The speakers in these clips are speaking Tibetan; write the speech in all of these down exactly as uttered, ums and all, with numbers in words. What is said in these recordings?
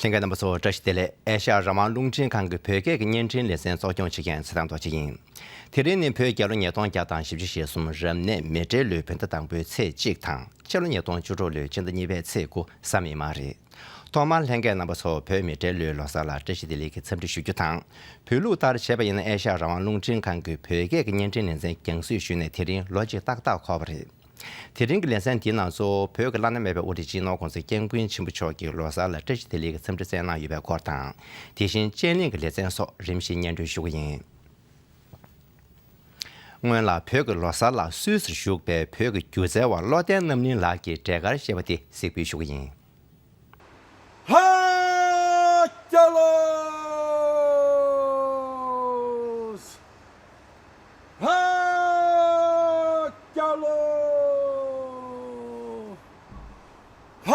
ལྷན་རྒྱས་རྣམ་པ་ཚོ་བཀྲ་ཤིས་བདེ་ལེགས། ཨེ་ཤ་ཡ་རང་དབང་རླུང་འཕྲིན་ཁང་གི་བོད་སྐད་ཀྱི་བརྙན་འཕྲིན་ལེ་ཚན་གཙོ་སྐྱོང་བྱེད་མཁན་ཚེ་བརྟན་རྡོ་རྗེ་ཡིན། དེ་རིང་ནི་བོད་རྒྱལ་ལོ་ཉིས་སྟོང་བརྒྱ་དང་བཞི་བཅུ་ཞེ་གསུམ་རབ་གནས་མེ་སྤྲེལ་ལོའི་བོད་ཟླ་དང་པོའི་ཚེས་གཅིག་དང་། ཕྱི་ལོ་ཉིས་སྟོང་བཅུ་དྲུག་ལོའི་སྤྱི་ཟླ་གཉིས་པའི་ཚེས་དགུ་གཟའ་མིག་དམར་རེད། ཐོག་མར་ལྷན་རྒྱས་རྣམ་པ་ཚོ་བོད་མེ་སྤྲེལ་ལོའི་ལོ་གསར་ལ་བཀྲ་ཤིས་བདེ་ལེགས་ཀྱི་འཚམས་འདྲི་ཞུ་རྒྱུ་དང་། བོད་ལུགས་ལྟར་བྱས་པ་ཡིན་ན་ཨེ་ཤ་ཡ་རང་དབང་རླུང་འཕྲིན་ཁང་གི་བོད་སྐད་ཀྱི་བརྙན་འཕྲིན་ལེ་ཚན་རྒྱང་སྲིང་ཞུས་ནས་དེ་རིང་ལོ་གཅིག་ཏག་ཏག་འཁོར་བ་རེད། དེ་རིང་གི་ལེ་ཚན་འདིའི་ནང་གཙོ་བོ་བོད་ཀྱི་བླ་ན་མེད་པའི་དབུ་ཁྲིད་སྤྱི་ནོར་༸གོང་ས་༸སྐྱབས་མགོན་ཆེན་པོ་མཆོག་གི་ལོ་གསར་ལ་བཀྲ་ཤིས་བདེ་ལེགས་ཀྱི་འཚམས་འདྲི་སྩལ་གནང་ཡོད་པའི་སྐོར་དང་། དེ་བཞིན་དཔྱད་གླེང་གི་ལེ་ཚན་སོགས་རིམ་བཞིན་སྙན་སྒྲོན་ཞུ་གི་ཡིན། སྔོན་ལ་བོད་ཀྱི་ལོ་གསར་ལ་སུད་སིར་བཞུགས་པའི་བོད་ཀྱི་སྒྱུ་རྩལ་བ་བློ་བརྟན་རྣམ་གླིང་ལགས་ཀྱིས་འབྲས་དཀར་ཞེས་པ་དེ་གཟིགས་འབུལ་ཞུ་གི་ཡིན། ལྷ་རྒྱལ་ལོ། ལྷ་རྒྱལ་ལོ། ལྷ་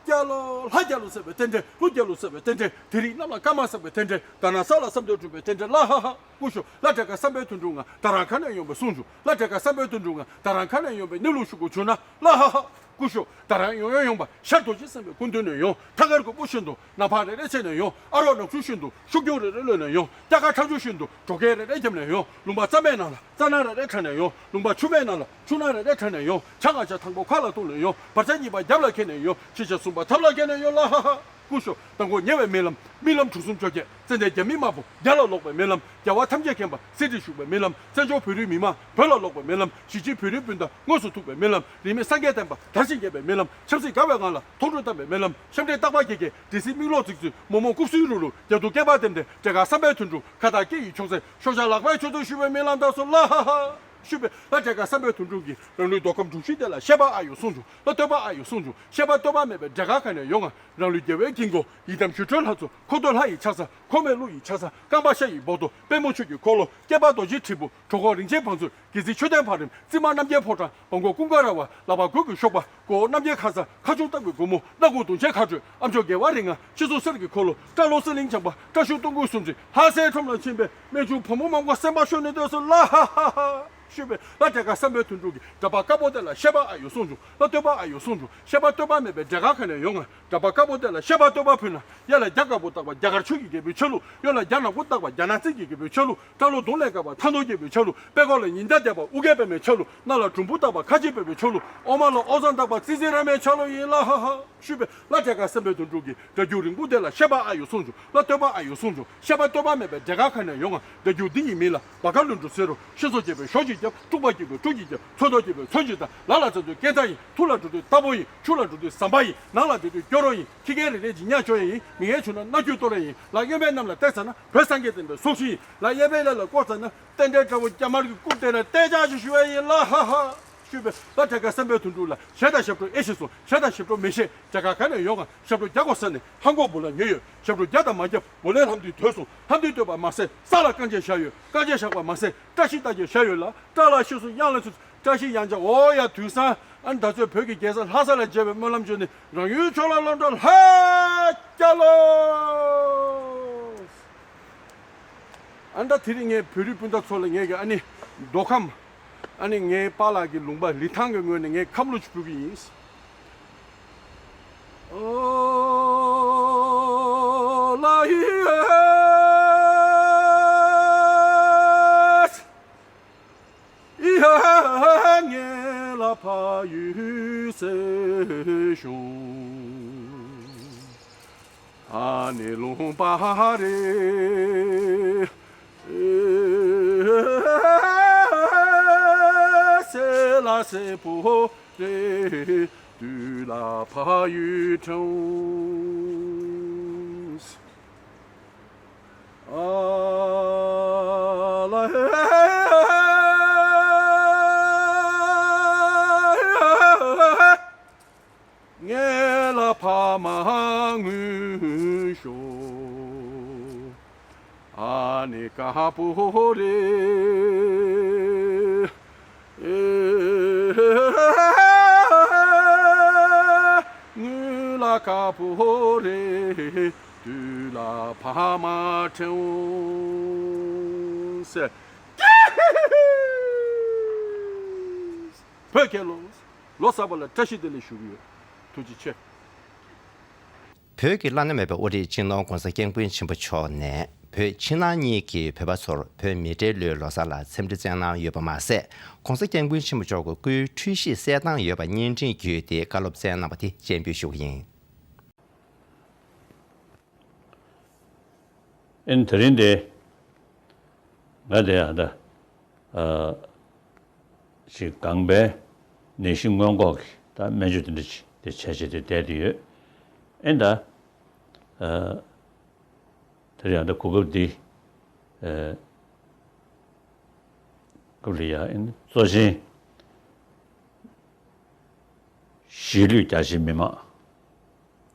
རྒྱལ་ལོ། ལྷ་རྒྱལ་ལོ་ཟེར་བའི་རྟེན་འབྲེལ། ཀླུ་རྒྱལ་ལོ་ཟེར་བའི་རྟེན་འབྲེལ། དེ་རིང་གནམ་ལ་སྐར་མ་བསམ་པའི་རྟེན་འབྲེལ། ད་ན་ས་ལ་བསམ་དོན་འགྲུབ་པའི་རྟེན་འབྲེལ། ལ་ཧ་ཧ། སྐུ་ཞོག་ལ་འབྲས་དཀར་བསམ་པའི་དོན་འགྲུབ་ང་། ད་རང་ཁ་ནས་ཡོང་བའི་གསུང་བྱུང་། ལ་འབྲས་དཀར་བསམ་པའི་དོན་འགྲུབ་ང་། ད་རང་ཁ་ནས་ཡོང་བའི་གནས་ལུགས་ཞུ་དགོས་བྱུང་ན། ལ་ཧ་ཧ། སྐུ་ཞོག་ད་རང་ཡོང་ཡོང་ཡོང་པ། ཤར་རྡོ་རྗེ་སེམས་དཔའི་སྐུ་མདུན་ནས་ཡོང་། ཐང་དཀར་གོས་པོ་བཞིན་དུ་ནམ་ཕར་རེ་རེ་བྱས་ནས་ཡོང་། ཨ་རོགས་ནག་ཆུ་བཞིན་དུ་ཤུགས་རྒྱུག་རེ་རེ་གློད་ནས་ཡོང་། སྐྱ་ཀ་ཁྲ་ཆུ་བཞིན་དུ་གྲོགས་སྐད་རེ་རེ་བརྒྱབ་ནས་ཡོང་། ལུང་པ་རྩྭ་མའི་ནང་ལ་རྩྭ་ནག་རེ་རེ་འཁྲབ་ནས་ཡོང་། ལུང་པ་ཆུ་མའི་ནང་ལ་ཆུ་ནག་རེ་རེ་འཁྲབ་ནས་ཡོང་། བྱ་ང་བྱ་དང་པོ་ཁ་ལ་གཏུགས་ནས་ཡོང་། བར་ཆད་གཉིས་པ་རྒྱབ་ལ་འཁྱེར་ནས་ཡོང་། ཕྱི་ཆ་གསུམ་པ་ཐབ་ལ་འཁྱེར་ནས་ཡོང་། ལ་ཧ་ཧ། སྐུ་ཞོག་མདང་དགོང་ཉེ་བའི་རྨི་ལམ། རྨི་ལམ་གྲུ་གསུམ་བཅོ་བརྒྱད། ཙན་དན་རྒྱ་མི་དམར་པོ་རྒྱ་ལ་ལོག་པའི་རྨི་ལམ། རྒྱལ་བ་ཐམས་ཅད་མཁྱེན་པ་གསེར་ཁྲིར་བཞུགས་པའི་རྨི་ལམ། བཙན་བྱོལ་བོད་རིགས་མི་མང་བོད་ལ་ལོག་པའི་རྨི་ལམ། གཞིས་བྱེས་བོད་རིགས་སྤུན་ཟླ་དངོས་སུ་ཐུག་པའི་རྨི་ལམ། རིས་མེད་སངས་རྒྱས་བསྟན་པ་དར་ཞིང་རྒྱས་པའི་རྨི་ལམ། ཆབ་སྲིད་དགའ་བའི་ངང་ལ་མཐོང་གྲོལ་བཏང་བའི་རྨི་ལམ། ཤམ་འདྲེས་སྟག་པ་གྱལ་གྱལ། འདྲེ་སྲིན་མིག་ལོག་ཙིག་ཙིག། མོག་མོག་རྐུབ་སུལ་རུག་རུག། རྒྱ་སྡུག་སྐེད་པ་ལྡེམ་ལྡེམ། འབྲས་དཀར་བསམ་པའི་དོན་འགྲུབ། ཁ་བཏགས་སྐེ་ཡི་ཕྱོགས་སེར། ཤོག་བྱ་ལག་པའི་མཆུ་ཏོ་བཞུ་བའི་རྨི་ལམ་དང་སོགས། ལ་ཧ་ཧ། ཞུས་པས་ལ་འབྲས་དཀར་བསམ་པའི་དོན་འགྲུབ་ཀྱིས་རང་ལུས་མདོ་ཁམས་འབྲུག་ཤིང་དེ་ལ་བཤད་པ་ཨ་ཡོང་གསུངས་བྱུང་། ལ་བསྟོད་པ་ཨ་ཡོང་གསུངས་བྱུང་། བཤད་པ་བསྟོད་པ་མེད་པའི་འབྲས་དཀར་ག་ནས་ཡོང་ང་། རང་ལུས་རྒྱལ་བའི་དཀྱིལ་འཁོར། ཡི་དམ་ཞི་ཁྲོའི་ལྷ་ཚོགས། འཁོར་འདས་ལྷ་ཡི་ཕྱག་འཚལ། འཁོར་མེད་ཀླུ་ཡི་ཕྱག་འཚལ། རྐང་པ་ཤ་ཡི་སྦོ་ཏོ། པདྨོ་ཆོས་ཀྱི་འཁོར་ལོ། སྐེད་པ་རྡོ་རྗེའི་གྲི་གུག། གྲོགས་ཁོག་རིན་ཆེན་བང་མཛོད། དགེ་ཚིག་མཆོད་རྟེན་ཕ་རིམ། རྩིབ་མ་རྣམ་རྒྱལ་ཕོ་བྲང་། སྦོམ་ཀོ་ཀུན་དགའ་ར་བ། ལག་པ་གུར་གྱི་གཤོག་པ། མགོ་བོ་རྣམ་རྒྱལ་ཁ་ཟས། ཁ་ཆུང་སྟག་གི་སྒོ་མོ། སྣ་ཁུག་དུང་ཆེན་ཁ་སྤྲོད། ཨ་མཆོག་རྒྱལ་བ་རིགས་ལྔ། སྤྱི་གཙུག་གསེར་གྱི་འཁོར་ལོ། སྐྲ་ལོ་གསེར་གླིང་བྱམས་པ། སྐྲ་ཤུལ་སྟོང་སྐུད་གསུམ་བརྩེགས། ལྷ་སའི་ཁྲོམ་ལ་ཕྱིན་པའི་སྨན་ཆུང་བུ་མོ་མང་པོ་སེམས་པ་ཤོར་ནས་སྡོད་སོང་། ལ་ཧ་ཧ་ཧ། ཞུས་པས་ལ་འབྲས་དཀར་བསམ་པའི་དོན་འགྲུབ་ཀྱིས་འབྲས་དཀར་དཀར་པོ་དེ་ལ་བཤད་པ་ཨ་ཡོང་གསུངས་བྱུང་། ལ་བསྟོད་པ་ཨ་ཡོང་གསུངས་བྱུང་། བཤད་པ་བསྟོད་པ་མེད་པའི་འབྲས་དཀར་ག་ནས་ཡོང་ང་། འབྲས་དཀར་དཀར་པོ་དེ་ལ་བཤད་པ་བསྟོད་པ་ཕུལ་ན། གཡས་ལ་རྒྱ་དཀར་པོ་བཏགས་པ་རྒྱ་གར་ཆོས་ཀྱི་རྒྱལ་པོའི་ཆ་ལུགས། གཡོན་ལ་རྒྱ་ནག་པོ་བཏགས་པ་རྒྱ་ནག་རྩིས་ཀྱི་རྒྱལ་པོའི་ཆ་ལུགས། སྐྲ་ལོ་གདོང་ལས་དཀར་བ་མཐའ་སྟོང་རྒྱལ་པོའི་ཆ་ལུགས། པད་ཀོག་ལ་ཉི་ཟླ་བསྡད་པ་ཨུ་རྒྱན་པདྨའི་ཆ་ལུགས། སྣ་ལ་འབྲུམ་བུ་བཏགས་པ་ཁ་ཆེ་བོད་པའི་ཆ་ལུགས། ཨོ་མ་ལ་ཨོ་བཟང་བཏགས་པ་ཙི་ཙི་ར་མའི་ཆ་ལུགས་ཡིན། ལ་ཧ་ཧ། ཞུས་པས་ལ་འབྲས་དཀར་བསམ་པའི་དོན་འགྲུབ་ཀྱིས་སྒྲ་སྒྱུར་རིང་པོ་དེ་ལ་བཤད་པ་ཨ་ཡོང་གསུངས་བྱུང་། ལ་བསྟོད་པ་ཨ་ཡོང་གསུངས་བྱུང་། བཤད་པ་བསྟོད་པ་མེད་པའི་འབྲས་དཀར་ག་ནས་ཡོང་ང་། སྒྲ་སྒྱུར་འདི་ཡི་མིང་ལ་བ་ཀ་ལུ་འགྲོ་ཟེར་རོ། ཤིང་སོགས་བྱེད་པའི་ཞོ་ཅིག་བརྒྱབ། དཀྲུག་པ་བྱེད་པའི་ཁྲུ་ཅིག་བརྒྱབ། ཚོན་མདོག་བྱེད་པའི་ཚོན་ཅིག་བཏགས། ལ་ལ་ཚ་ཚོད་སྐས་འཛེག་ཡིན། ཐུ་ལ་འགྲོ་དུས་རྟ་ཕོ་ཡིན། ཆུ་ལ་འགྲོ་དུས་ཟམ་པ་ཡིན། ནང་ལ་འགྲོ་དུས་སྐྱོ་རོགས་ཡིན། ཁྱི་རྒན་རེ་རེ་ཇི་ཉག་ཅོ་ཡ་ཡིན། མི་ངན་བྱུང་ན་སྣ་ཁྱུ་གཏོར་ཡ་ཡིན། ལ་གཡོན་པའི་གནམ་ལ་བལྟས་ཚར་ན་བོད་སངས་རྒྱས་བསྟན་པའི་སྲོག་ཤིང་ཡིན། ལ་གཡས་པའི་ཀླད་ལ་བསྐོར་ཚར་ན་རྟེན་འབྲེལ་དགྲ་བོ་རྒྱ་དམར་གྱི་རྐུབ་སྟེགས་ན་རྟེན་ལྕག་ཅིག་གཞུ་ཡ་ཡིན། ལ་ཧ་ཧ། ཞུས་པས་ལ་འབྲས་དཀར་བསམ་པའི་དོན་འགྲུབ་ལ་ཞལ་དང་ཞབས་བྲོ་ཨེ་ཤེས་སོང་། ཞལ་དང་ཞབས་བྲོ་མི་ཤེས། འབྲས་དཀར་ག་ནས་ཡོང་ང་། ཞབས་བྲོ་རྒྱག་དགོས་ས་ནས་ཧང་གོ་བུ་ལ་ཉོས་ཡོད། ཞབས་བྲོ་རྒྱག་དང་མ་རྒྱག་བུ་ལའི་ལྷམ་མདུད་དོད་སོང་། ལྷམ་མདུད་དོད་པ་མ་ཟད་ས་ལ་རྐང་རྗེས་བཞག་ཡོད། རྐང་རྗེས་བཞག་པ་མ་ཟད་བཀྲ་ཤིས་རྟགས་ཅན་བཞག་ཡོད་ལ། བཀྲ་ལ་ཤིས་སུ་གཡང་ལ་ཚུད། བཀྲ་ཤིས་གཡང་ཆགས། འོ་ཡ། དུས་སང་ཨ་ནི་ད་ཚོད་བོད་ཀྱི་རྒྱལ་ས་ལྷ་ས་ལ་མཇལ་བའི་སྨོན་ལམ་བརྗོད་ནས་རང་ཡུལ་ཕྱོགས་ལ་ལོག་འགྲོ། ལྷ་རྒྱལ་ལོ། ཨ་ནི་ད་དེ་རིང་ངས་བོད་རིགས་སྤུན་ཟླ་ཚོ་ལ་ངས་ཀྱི་ཨ་ནི་མདོ་ཁམས། ཨ་ནི་ངའི་པཱ་ལགས་ཀྱི་ལུང་པ་ལི་ཐང་གི་ངོས་ནས་ངས་ཁམས་ལོ་ཅིག་ཕུལ་གྱི་ཡིན། ཨོ་ལ་ཧི་ཨེ་ཧ་ངེ་ལ་ཕ་ཡུལ་སེ་ཤོ། ཨ་ནེ་ལུང་པ་རེ་སེ་ལ་སེ་པོ་རེ་དུ་ལ་ཕ་ཡུལ་ཁྲོ། ཨ་ལ་ཧེ། ངེ་ལ་ཕ་མ་ངུ་ཤོ། ཨ་ནེ་ཀ་པོ་རེ། ངུ་ལ་ཀ་པོ་རེ། དུ་ལ་ཕ་མ་ཁྲོ། བོད་རྒྱལ་ལོ། ལོ་གསར་པ་ལ་བཀྲ་ཤིས་བདེ་ལེགས་ཞུ་གི་ཡོད། ཐུགས་རྗེ་ཆེ། བོད་ཀྱི་བླ་ན་མེད་པའི་དབུ་ཁྲིད་སྤྱི་ནོར་༧གོང་ས་༧སྐྱབས་མགོན་ཆེན་པོ་མཆོག་ནས་བོད་ཕྱི་ནང་གཉིས་ཀྱི་བོད་པ་ཚོར་བོད་མི་གྲལ་ལོའི་ལོ་གསར་ལ་འཚམས་འདྲི་སྩལ་གནང་ཡོད་པ་མ་ཟད། ༧གོང་ས་༧སྐྱབས་མགོན་ཆེན་པོ་མཆོག་གི་སྐུའི་འཁྲུལ་གཞིས་གསལ་བཏང་ཡོད་པ་བརྙན་འཕྲིན་བརྒྱུད་དེ་བཀའ་སློབ་སྩལ་གནང་བ་དེ་སྤྱན་འབུལ་ཞུ་གི་ཡིན། ཨེ་ནི་དེ་རིང་འདི་ང་དེ་ཡང་ད་ཨ་ཅིག་ལྒང་པའི་ནད་གཞི་སྔོན་འགོག་གི་ད་སྨན་བཅོས་དེ་འདྲ་ཅིག་དེ་བྱས་བྱས་དེ་བསྡད་དེ་ཡོད། ཨེ་ད་ཨ་དེ་ཡང་ད་གོ་སྐབས་འདི་ཨ་སྐབས་ལ་ཡ་ཨེ་ནི་གཙོ་ཆེན་གཞིས་ལུས་རྒྱ་ཆེའི་མི་མང་།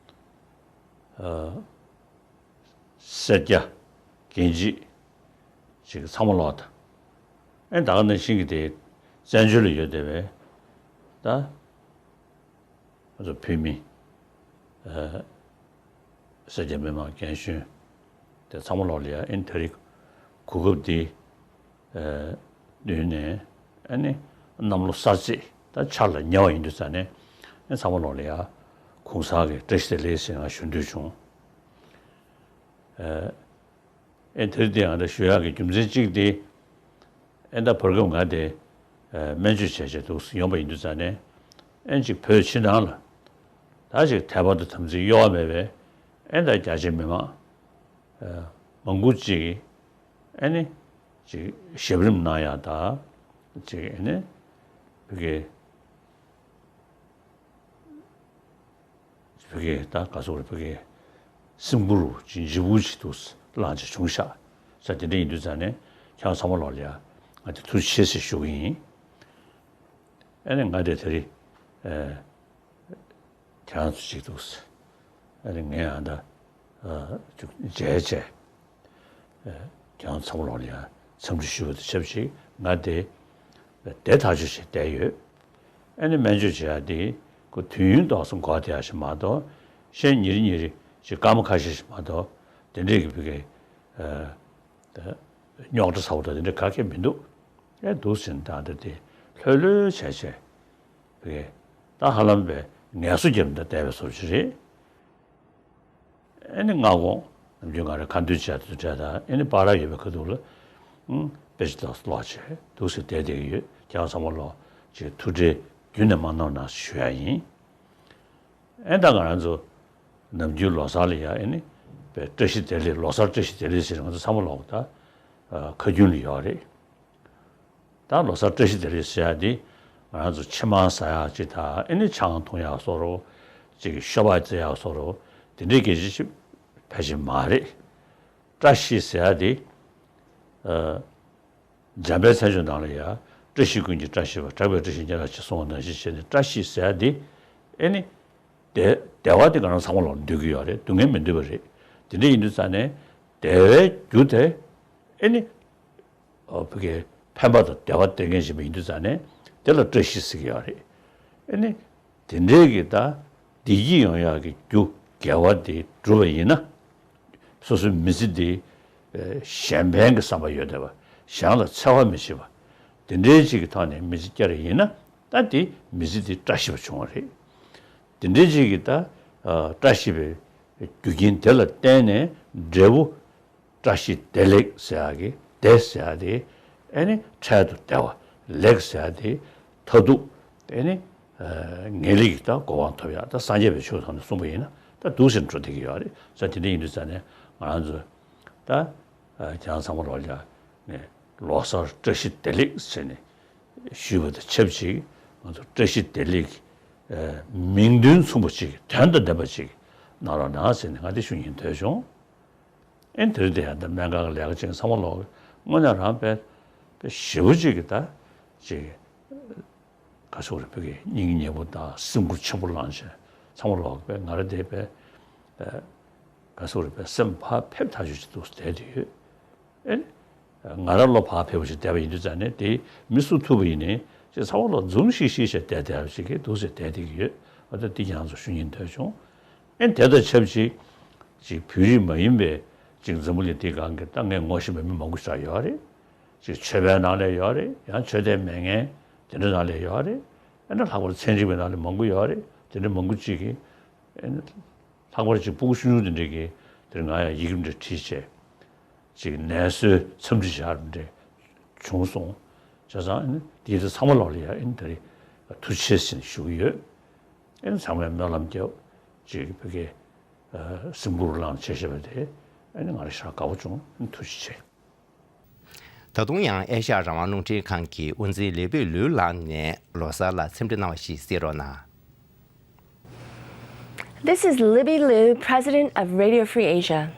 ཨ་སེར་སྐྱ། རྒན་བྱིས། ཅིག་ཚང་མ་ལོག་ད། ཨེ་ད་ག་ནང་བཞིན་གྱི་དེ་བཙན་བྱོལ་ལ་ཡོད་བསྡད་པའི་ད་ང་ཚོ་བོད་མི་ཨ་སེར་སྐྱ་མི་མང་རྒན་གཞོན་དེ་ཚང་མ་ལོག་ལ་ཡ་ཨེ་ད་རེས་གོ་སྐབས་འདི་ཨ་བསྟུན་ནས་ཨ་ནི་གནམ་ལོ་གསར་ཚེས་ད་ཆར་ལ་ཉེ་བ་ཡིན་དུས་ཙང་ནས་ཨེ་ཚང་མ་ལོག་ལ་ཡ་གུང་སེང་གི་བཀྲ་ཤིས་བདེ་ལེགས་ཟེར་ང་ཞུ་འདོད་བྱུང་། ཨ་ཨེ་དེར་དེ་ང་ད་ཞུ་ཡག་གི་རྒྱུ་མཚན་གཅིག་དེ་ཨེ་ད་བར་སྐབས་ང་དེ་ཨ་སྨན་བཅོས་བྱས་བྱས་འདུག་ཡོང་པ་ཡིན་དུས་ཙང་ནས་ཨེ་ཅིག་བོད་ཕྱི་ནང་ལ་ད་ཅིག་དད་པ་དང་དམ་ཚིག་གཡོ་བ་མེད་པའི་ཨེ་ད་རྒྱ་ཆེ་མི་མང་ཨ་མང་པོ་ཅིག་ཨེ་ནི་ཅིག་ཞབས་རིམ་གནང་ཡག་ད་ཅིག་ཨེ་ནི་བོད་ཀྱི་བོད་ཀྱི་ད་ག་ཚོད་རེད། བོད་ཀྱི་སེམས་ཁུར་ཅིག་འཇིབ་པོ་ཅིག་འདུག་བླངས་ཅིག་བྱུང་ཤག་ས། དེ་འདྲ་ཡིན་དུས་ཙང་ནས་ཁྱེད་རང་ཚང་མ་ལོག་ལ་ཡ་ང་དེ་ཐུགས་རྗེ་ཆེ་ཟེར་ཞུ་གི་ཡིན། ཨ་ནི་ང་དེ་དེ་རིང་ཨ་ཁྱེད་རང་ཚོ་ཅིག་འདུག་ས། ཨ་ནི་ངས་ཨ་ད་ཨ་ཅིག་མཇལ་བྱས། ཨ་ཁྱེད་རང་ཚང་མ་ལོག་ལ་ཡ་འཚམས་འདྲི་ཞུ་བ་དང་ཆབས་ཅིག་ང་དེ་བསྡད་ཐག་ཆོད་བྱས་བསྡད་ཡོད། ཨ་ནི་སྨན་བཅོས་བྱེད་ཡག་དེ་ཁོ་དུས་ཡུན་ཏོག་ཙམ་འགོར་བསྡད་ཡག་ཞིག་མ་གཏོགས་གཞན་ཉིན་རེ་ཉིན་རེ་ཅིག་སྐར་མ་ཁ་ཤས་ཤིག་མ་གཏོགས་དེ་འདྲས་ཀྱི་བོད་ཀྱི་ཨ་ད་རྙོག་དྲ་ཚ་པོ་དང་དེ་འདྲས་ག་གེ་མི་འདུག་ཨེ་འདུག་ཟེར་ནས་ད་ལྟ་དེ་ལྷོད་ལྷོད་བྱས་བྱས་བོད་ཀྱི་ད་ཧ་ལམ་པའི་ངལ་གསོ་རྒྱབ་ནས་བསྡད་པའི་བཟོ་ཅིག་རེད། ཨེ་ནི་སྔ་དགོང་ནམ་རྒྱུན་ང་རང་ཁ་འདོན་བྱས་དུས་འདྲ་དང་ཨེ་ནི་པར་ཡོད་པའི་ཁ་ཐུག་ལ་ཨང་དཔེ་ཆ་ཏོག་ཙམ་ཀློག་བྱས་འདུག་སེ་བསྡད་བསྡད་ཀྱི་ཡོད། ཁྱེད་རང་ཚང་མ་ལོག་ཅིག་ཐུགས་ཁྲལ་རྒྱུན་ནས་མ་གནང་གནང་ཞུ་ཡག་ཡིན། ཨེ་ད་ང་རང་ཚོ་ནམ་རྒྱུན་ལོ་གསར་ལ་ཡ་ཨེ་ནི་བཀྲ་ཤིས་བདེ་ལེགས་ལོ་གསར་བཀྲ་ཤིས་བདེ་ལེགས་ཟེར་ང་ཚོ་ཚང་མ་ལོག་ད་ཁ་རྒྱུན་ལ་ཡོད་རེད། ད་ལོ་གསར་བཀྲ་ཤིས་བདེ་ལེགས་ཟེར་ཡག་འདི་ང་རང་ཚོ་ཕྱེ་མར་ཟ་ཡག་ཅིག་དང་ཨེ་ནི་ཆང་འཐུང་ཡག་བཟོ་འདྲ་ཅིག་ཤོ་སྦག་རྩེ་ཡག་བཟོ་འདྲ་དེ་འདྲའི་སྐད་ཆ་ཅིག་ཕལ་ཆེར་མ་རེད། བཀྲ་ཤིས་ཟེར་ཡག་འདི་ཨ་འཇམ་དཔལ་མཚན་བརྗོད་ནང་ལ་ཡ་བཀྲ་ཤིས་ཀུན་གྱི་བཀྲ་ཤིས་པ། གྲགས་པའི་བཀྲ་ཤིས་ཉེ་རབས་ཞེས་གསུངས་པ་ནང་བཞིན་བྱས་ནས་བཀྲ་ཤིས་ཟེར་ཡག་འདི་ཨེ་ནི་བདེ་བདེ་བ་འདི་ང་རང་ཚང་མ་ལོག་འདོད་ཀྱི་ཡོད་རེད། སྡུག་བསྔལ་མི་འདོད་པ་རེད། དེ་འདྲ་ཡིན་དུས་ཙང་ནས་བདེ་བའི་རྒྱུ་དེ་ཨེ་ནི་ཨོ་བོད་ཀྱི་ཕན་པ་དང་བདེ་བ་སྟེར་མཁན་ཞིག་ཡིན་དུས་ཙང་ནས་དེ་ལ་བཀྲ་ཤིས་ཟེར་གྱི་ཡོད་རེད། ཨེ་ནི་དེ་འདྲའི་གི་ད་བདེ་སྐྱིད་ཡོང་ཡག་གི་རྒྱུ་དགེ་བ་དེ་བསྒྲུབས་པ་ཡིན་ན་སོ་སོའི་མི་ཚེ་འདི་ཨེ་གཞན་ཕན་གྱི་བསམ་པ་ཡོད་བསྡད་པ། གཞན་ལ་འཚེ་བ་མི་བྱེད་པ། དེ་འདྲའི་ཅིག་གི་ཐོག་ནས་མི་ཚེ་བསྐྱལ་བ་ཡིན་ན་ད་དེ་མི་ཚེ་འདི་བཀྲ་ཤིས་པ་བྱུང་བ་རེད། དེ་འདྲའི་ཅིག་གི་ད་ཨ་བཀྲ་ཤིས་པའི་རྒྱུ་རྐྱེན་དེ་ལ་བརྟེན་ནས་འབྲས་བུ་བཀྲ་ཤིས་བདེ་ལེགས་ཟེར་ཡག་གི་བདེ་ཟེར་ཡག་དེ་ཨེ་ནི་འཕྲལ་དུ་བདེ་བ། ལེགས་ཟེར་ཡག་དེ་མཐར་ཐུག་ཨེ་ནི་ཨ་ངེས་ལེགས་ཀྱི་ད་གོ་འཕང་ཐོབ་ཡག། ད་སངས་རྒྱས་པའི་ཆོས་ཐོག་ནས་གསུངས་པ་ཡིན་ན་ད་འདུག་སེ་འགྲོ་བསྡད་ཀྱི་ཡོད་རེད། ས་དེ་འདྲ་ཡིན་དུས་ཙང་ནས་ང་རང་ཚོ་ད་ཨ་ཁྱེད་རང་ཚང་མ་ལོག་ལ་ནས་ལོ་གསར་བཀྲ་ཤིས་བདེ་ལེགས་ཟེར་ནས་ཞུས་པ་དང་ཆབས་ཅིག་ང་ཚོ་བཀྲ་ཤིས་བདེ་ལེགས་ཀྱི་ཨ་མིང་དོན་མཚུངས་པ་ཅིག་དོན་དང་ལྡན་པ་ཅིག་གནང་རོགས་གནང་ཟེར་ནས་ང་དེ་ཞུ་སྙིང་འདོད་བྱུང་། ཨེ་དེ་རིང་དེ་ཡང་ད་སྨན་ཁང་གི་ལས་ཀ་བྱེད་མཁན་ཚང་མ་ལོག་དངོས་གནས་རང་དཔེ་དཔེ་ཞེ་པོ་ཅིག་གི་ད་ཅིག་ག་ཚོད་རེད། བོད་ཀྱི་སྙིང་ཉེ་པོ་དང་སེམས་ཁུར་ཆེན་པོ་བླངས་བྱས་ཚང་མ་ལོག་དཔེ་ང་རང་དེ་དཔེ་ག་ཚོད་རེད། དཔེ་སེམས་ཕར་ཕེབས་ཐག་ཆོད་ཅིག་འདུག་བསྡད་དེ་ཡོད། ཨེ་ང་རང་ལོ་ཕར་ཕེབས་པ་ཞིག་བསྡད་པ་ཡིན་དུས་ཙང་ནས་དེ་མི་སུ་ཐུག་པ་ཡིན་ནའི་ཅིག་ཚང་མ་ལོག་འཛུམ་ཤིག་ཤིག་བྱས་བསྡད་བསྡད་པ་ཞིག་གི་འདུག་ཟེར་བསྡད་བསྡད་ཀྱི་ཡོད། ཨ་ད་འདི་ཁྱེད་རང་ཚོ་ཞུ་སྙིང་འདོད་བྱུང་། ཨེ་དེ་དང་ཆབས་ཅིག་ཅིག་བོད་རིགས་མ་ཡིན་པའི་ཅིག་འཛམ་བུ་གླིང་འདིའི་སྒང་གི་ད་ངས་ངོ་ཤེས་པའི་མི་མང་པོ་ཞིག་ཡོད་རེད། ཅིག་ཆོས་པའི་ནང་ལ་ཡོད་རེད། ཡང་ཆོས་དད་མེད་མཁན་དེ་འདྲ་ནང་ལ་ཡོད་རེད། ཨེ་ན་ལྷག་པར་ཚན་རིག་པའི་ནང་ལ་མང་པོ་ཡོད་རེད། དེ་འདྲ་མང་པོ་ཅིག་གིས་ཨེ་ན་ ལྷག་པར་ཅིག་སྤུ་གུ་ཆུང་ཆུང་དེ་འདྲས་ཀྱིས་དེར་ང་ཡང་ཡི་གེ་འདྲ་བྲིས་བྱས། ཅིག་ནད་གསོའི་འཚམས་འདྲི་བྱ་རུ་འདྲ་བྱུང་སོང་། བྱས་ཙང་ཨ་ནི་དེའི་དེ་ཚང་མ་ལོག་ལ་ཡ་ཨ་ནི་ད་རེས་ཐུགས་རྗེ་ཆེ་ཟེར་ཞུ་གི་ཡོད། ཨ་ནི་ཚང་མས་སྨོན་ལམ་རྒྱབ། ཅིག་བོད་སྐད་སེམས་ཁུར་བླངས་བྱས་བཞག་པ་དེ་ཨ་ནི་ང་རང་ཞེ་དྲག་དགའ་པོ་བྱུང་། ཨ་ནི་ཐུགས་རྗེ་ཆེ། ད་དུང་ཡང་ཨེ་ཤ་ཡ་རང་དབང་རླུང་འཕྲིན་ཁང་གི་དབུ་འཛིན་ལི་པི་ལུའུ་ལགས་ནས་ལོ་གསར་ལ་འཚམས་འདྲི་གནང་བ་ཞིག་གསན་རོགས་གནང་། This is Libby Liu, president of Radio Free Asia.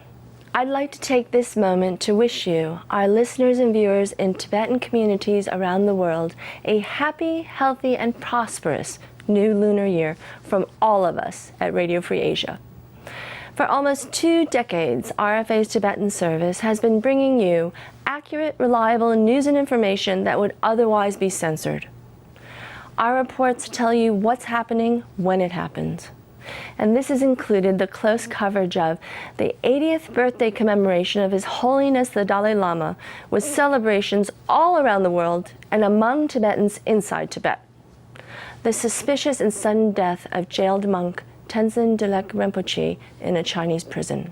I'd like to take this moment to wish you, our listeners and viewers in Tibetan communities around the world, a happy, healthy, and prosperous new lunar year from all of us at Radio Free Asia. For almost two decades, R F A's Tibetan service has been bringing you accurate, reliable news and information that would otherwise be censored. Our reports tell you what's happening when it happens. And this has included the close coverage of the eightieth birthday commemoration of His Holiness the Dalai Lama, with celebrations all around the world and among Tibetans inside Tibet. The suspicious and sudden death of jailed monk Tenzin Delek Rinpoche in a Chinese prison.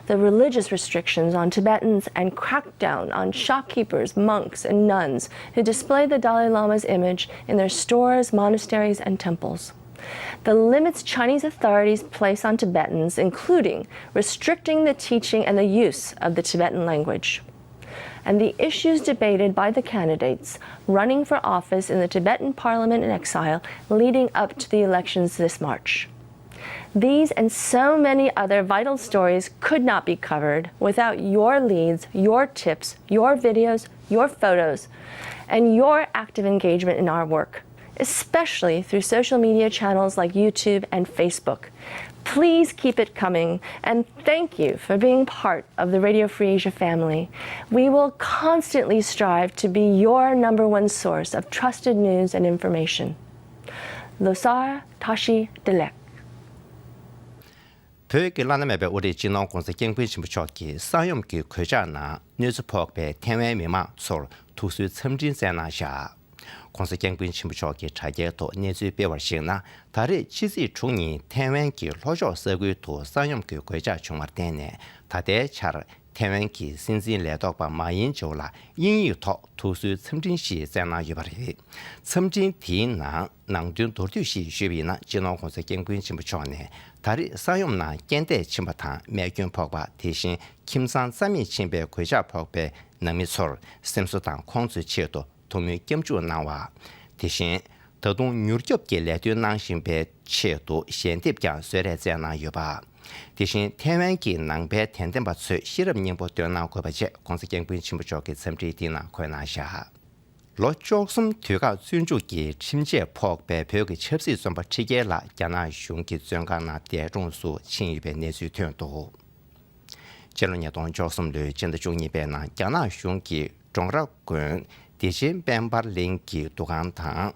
The religious restrictions on Tibetans and crackdown on shopkeepers, monks, and nuns who display the Dalai Lama's image in their stores, monasteries, and temples. The limits Chinese authorities place on Tibetans, including restricting the teaching and the use of the Tibetan language. And the issues debated by the candidates running for office in the Tibetan parliament in exile leading up to the elections this March. These and so many other vital stories could not be covered without your leads, your tips, your videos, your photos, and your active engagement in our work, especially through social media channels like YouTube and Facebook. Please keep it coming, and thank you for being part of the Radio Free Asia family. We will constantly strive to be your number one source of trusted news and information. Losar Tashi Delek. བོད་ཀྱི་བླ་ན་མེད་པའི་དབུ་ཁྲིད་སྤྱི་ནོར་༧གོང་ས་༧སྐྱབས་མགོན་ཆེན་པོ་མཆོག་གིས་ས་ཡོམ་གྱི་གོད་ཆག་ནང་གནོད་འཚེ་ཕོག་པའི་ཐའེ་ཝན་མི་མང་ཚོར་ཐུགས་གསོའི་འཚམས་འཕྲིན་བསྩལ་གནང་བཞག། ༧གོང་ས་༧སྐྱབས་མགོན་ཆེན་པོ་མཆོག་གིས་དྲ་རྒྱའི་ཐོག་གནས་ཚུལ་སྤེལ་བར་གཞིགས་ན། ད་རེས་ཕྱི་ཚེས་དྲུག་ཉིན་ཐའེ་ཝན་གྱི་ལྷོ་ཕྱོགས་ས་ཁུལ་དུ་ས་ཡོམ་གྱི་གོད་ཆག་བྱུང་བར་བརྟེན་ནས། ད་ལྟའི་ཆར་ཐའེ་ཝན་གྱི་སྲིད་འཛིན་ལས་ཐོག་པ་མཱ་ཡིན་ཇོ་ལ་དབྱིན་ཡིག་ཐོག་ཐུགས་གསོའི་འཚམས་འཕྲིན་ཞིག་བསྩལ་གནང་ཡོད་པ་རེད། འཚམས་འཕྲིན་དེའི་ནང་ནང་དོན་མདོར་བསྡུས་ཤིག་ཞུས་པ་ཡིན་ན། སྤྱི་ནོར་༧གོང་ས་༧སྐྱབས་མགོན་ཆེན་པོ་མཆོག་ནས་ད་རེས་ས་ཡོམ་ནང་རྐྱེན་འདས་ཕྱིན་པ་དང་རྨས་སྐྱོན་ཕོག་པ། དེ་བཞིན་ཁྱིམ་ཚང་རྩ་མེད་ཕྱིན་པའི་གོད་ཆག་ཕོག་པའི་ནང་མི་ཚོར་སེམས་གསོ་དང་ཁོང་ཚོའི་ཆེད་དུ་ཐུགས་སྨོན་སྐྱབས་འཇུག་གནང་བ། དེ་བཞིན་ད་དུང་མྱུར་སྐྱོབ་ཀྱི་ལས་དོན་གནང་བཞིན་པའི་ཆེད་དུ་ཞལ་འདེབས་ཀྱང་གསོལ་རས་བསྩལ་གནང་ཡོད་པ། དེ་བཞིན་ཐའེ་ཝན་གྱི་ནང་པའི་དད་ལྡན་པ་ཚོས་ཤེས་རབ་སྙིང་པོ་འདོན་གནང་དགོས་པ་བཅས་༧གོང་ས་༧སྐྱབས་མགོན་ཆེན་པོ་མཆོག་གི་འཚམས་འཕྲིན་འདིའི་ནང་འཁོད་གནང་བཞག། ལོ་བཅུ་གསུམ་དུས་བཀག་བཙོན་འཇུག་གི་ཁྲིམས་ཆད་ཕོག་པའི་བོད་ཀྱི་ཆབ་སྲིད་བཙོན་པ་ཁྲི་རྒྱལ་ལགས་རྒྱ་ནག་གཞུང་གི་བཙོན་ཁང་ནང་འདས་གྲོངས་སུ་ཕྱིན་ཡོད་པའི་གནས་ཚུལ་ཐོན་འདུག། སྤྱི་ལོ་ཉིས་སྟོང་བཅུ་གསུམ་ལོའི་སྤྱི་ཟླ་བཅུ་གཉིས་པའི་ནང་རྒྱ་ནག་གཞུང་གིས་ཀྲོང་ར་དགོན་བདེ་ཆེན་དཔལ་འབར་གླིང་གི་འདུ་ཁང་དང་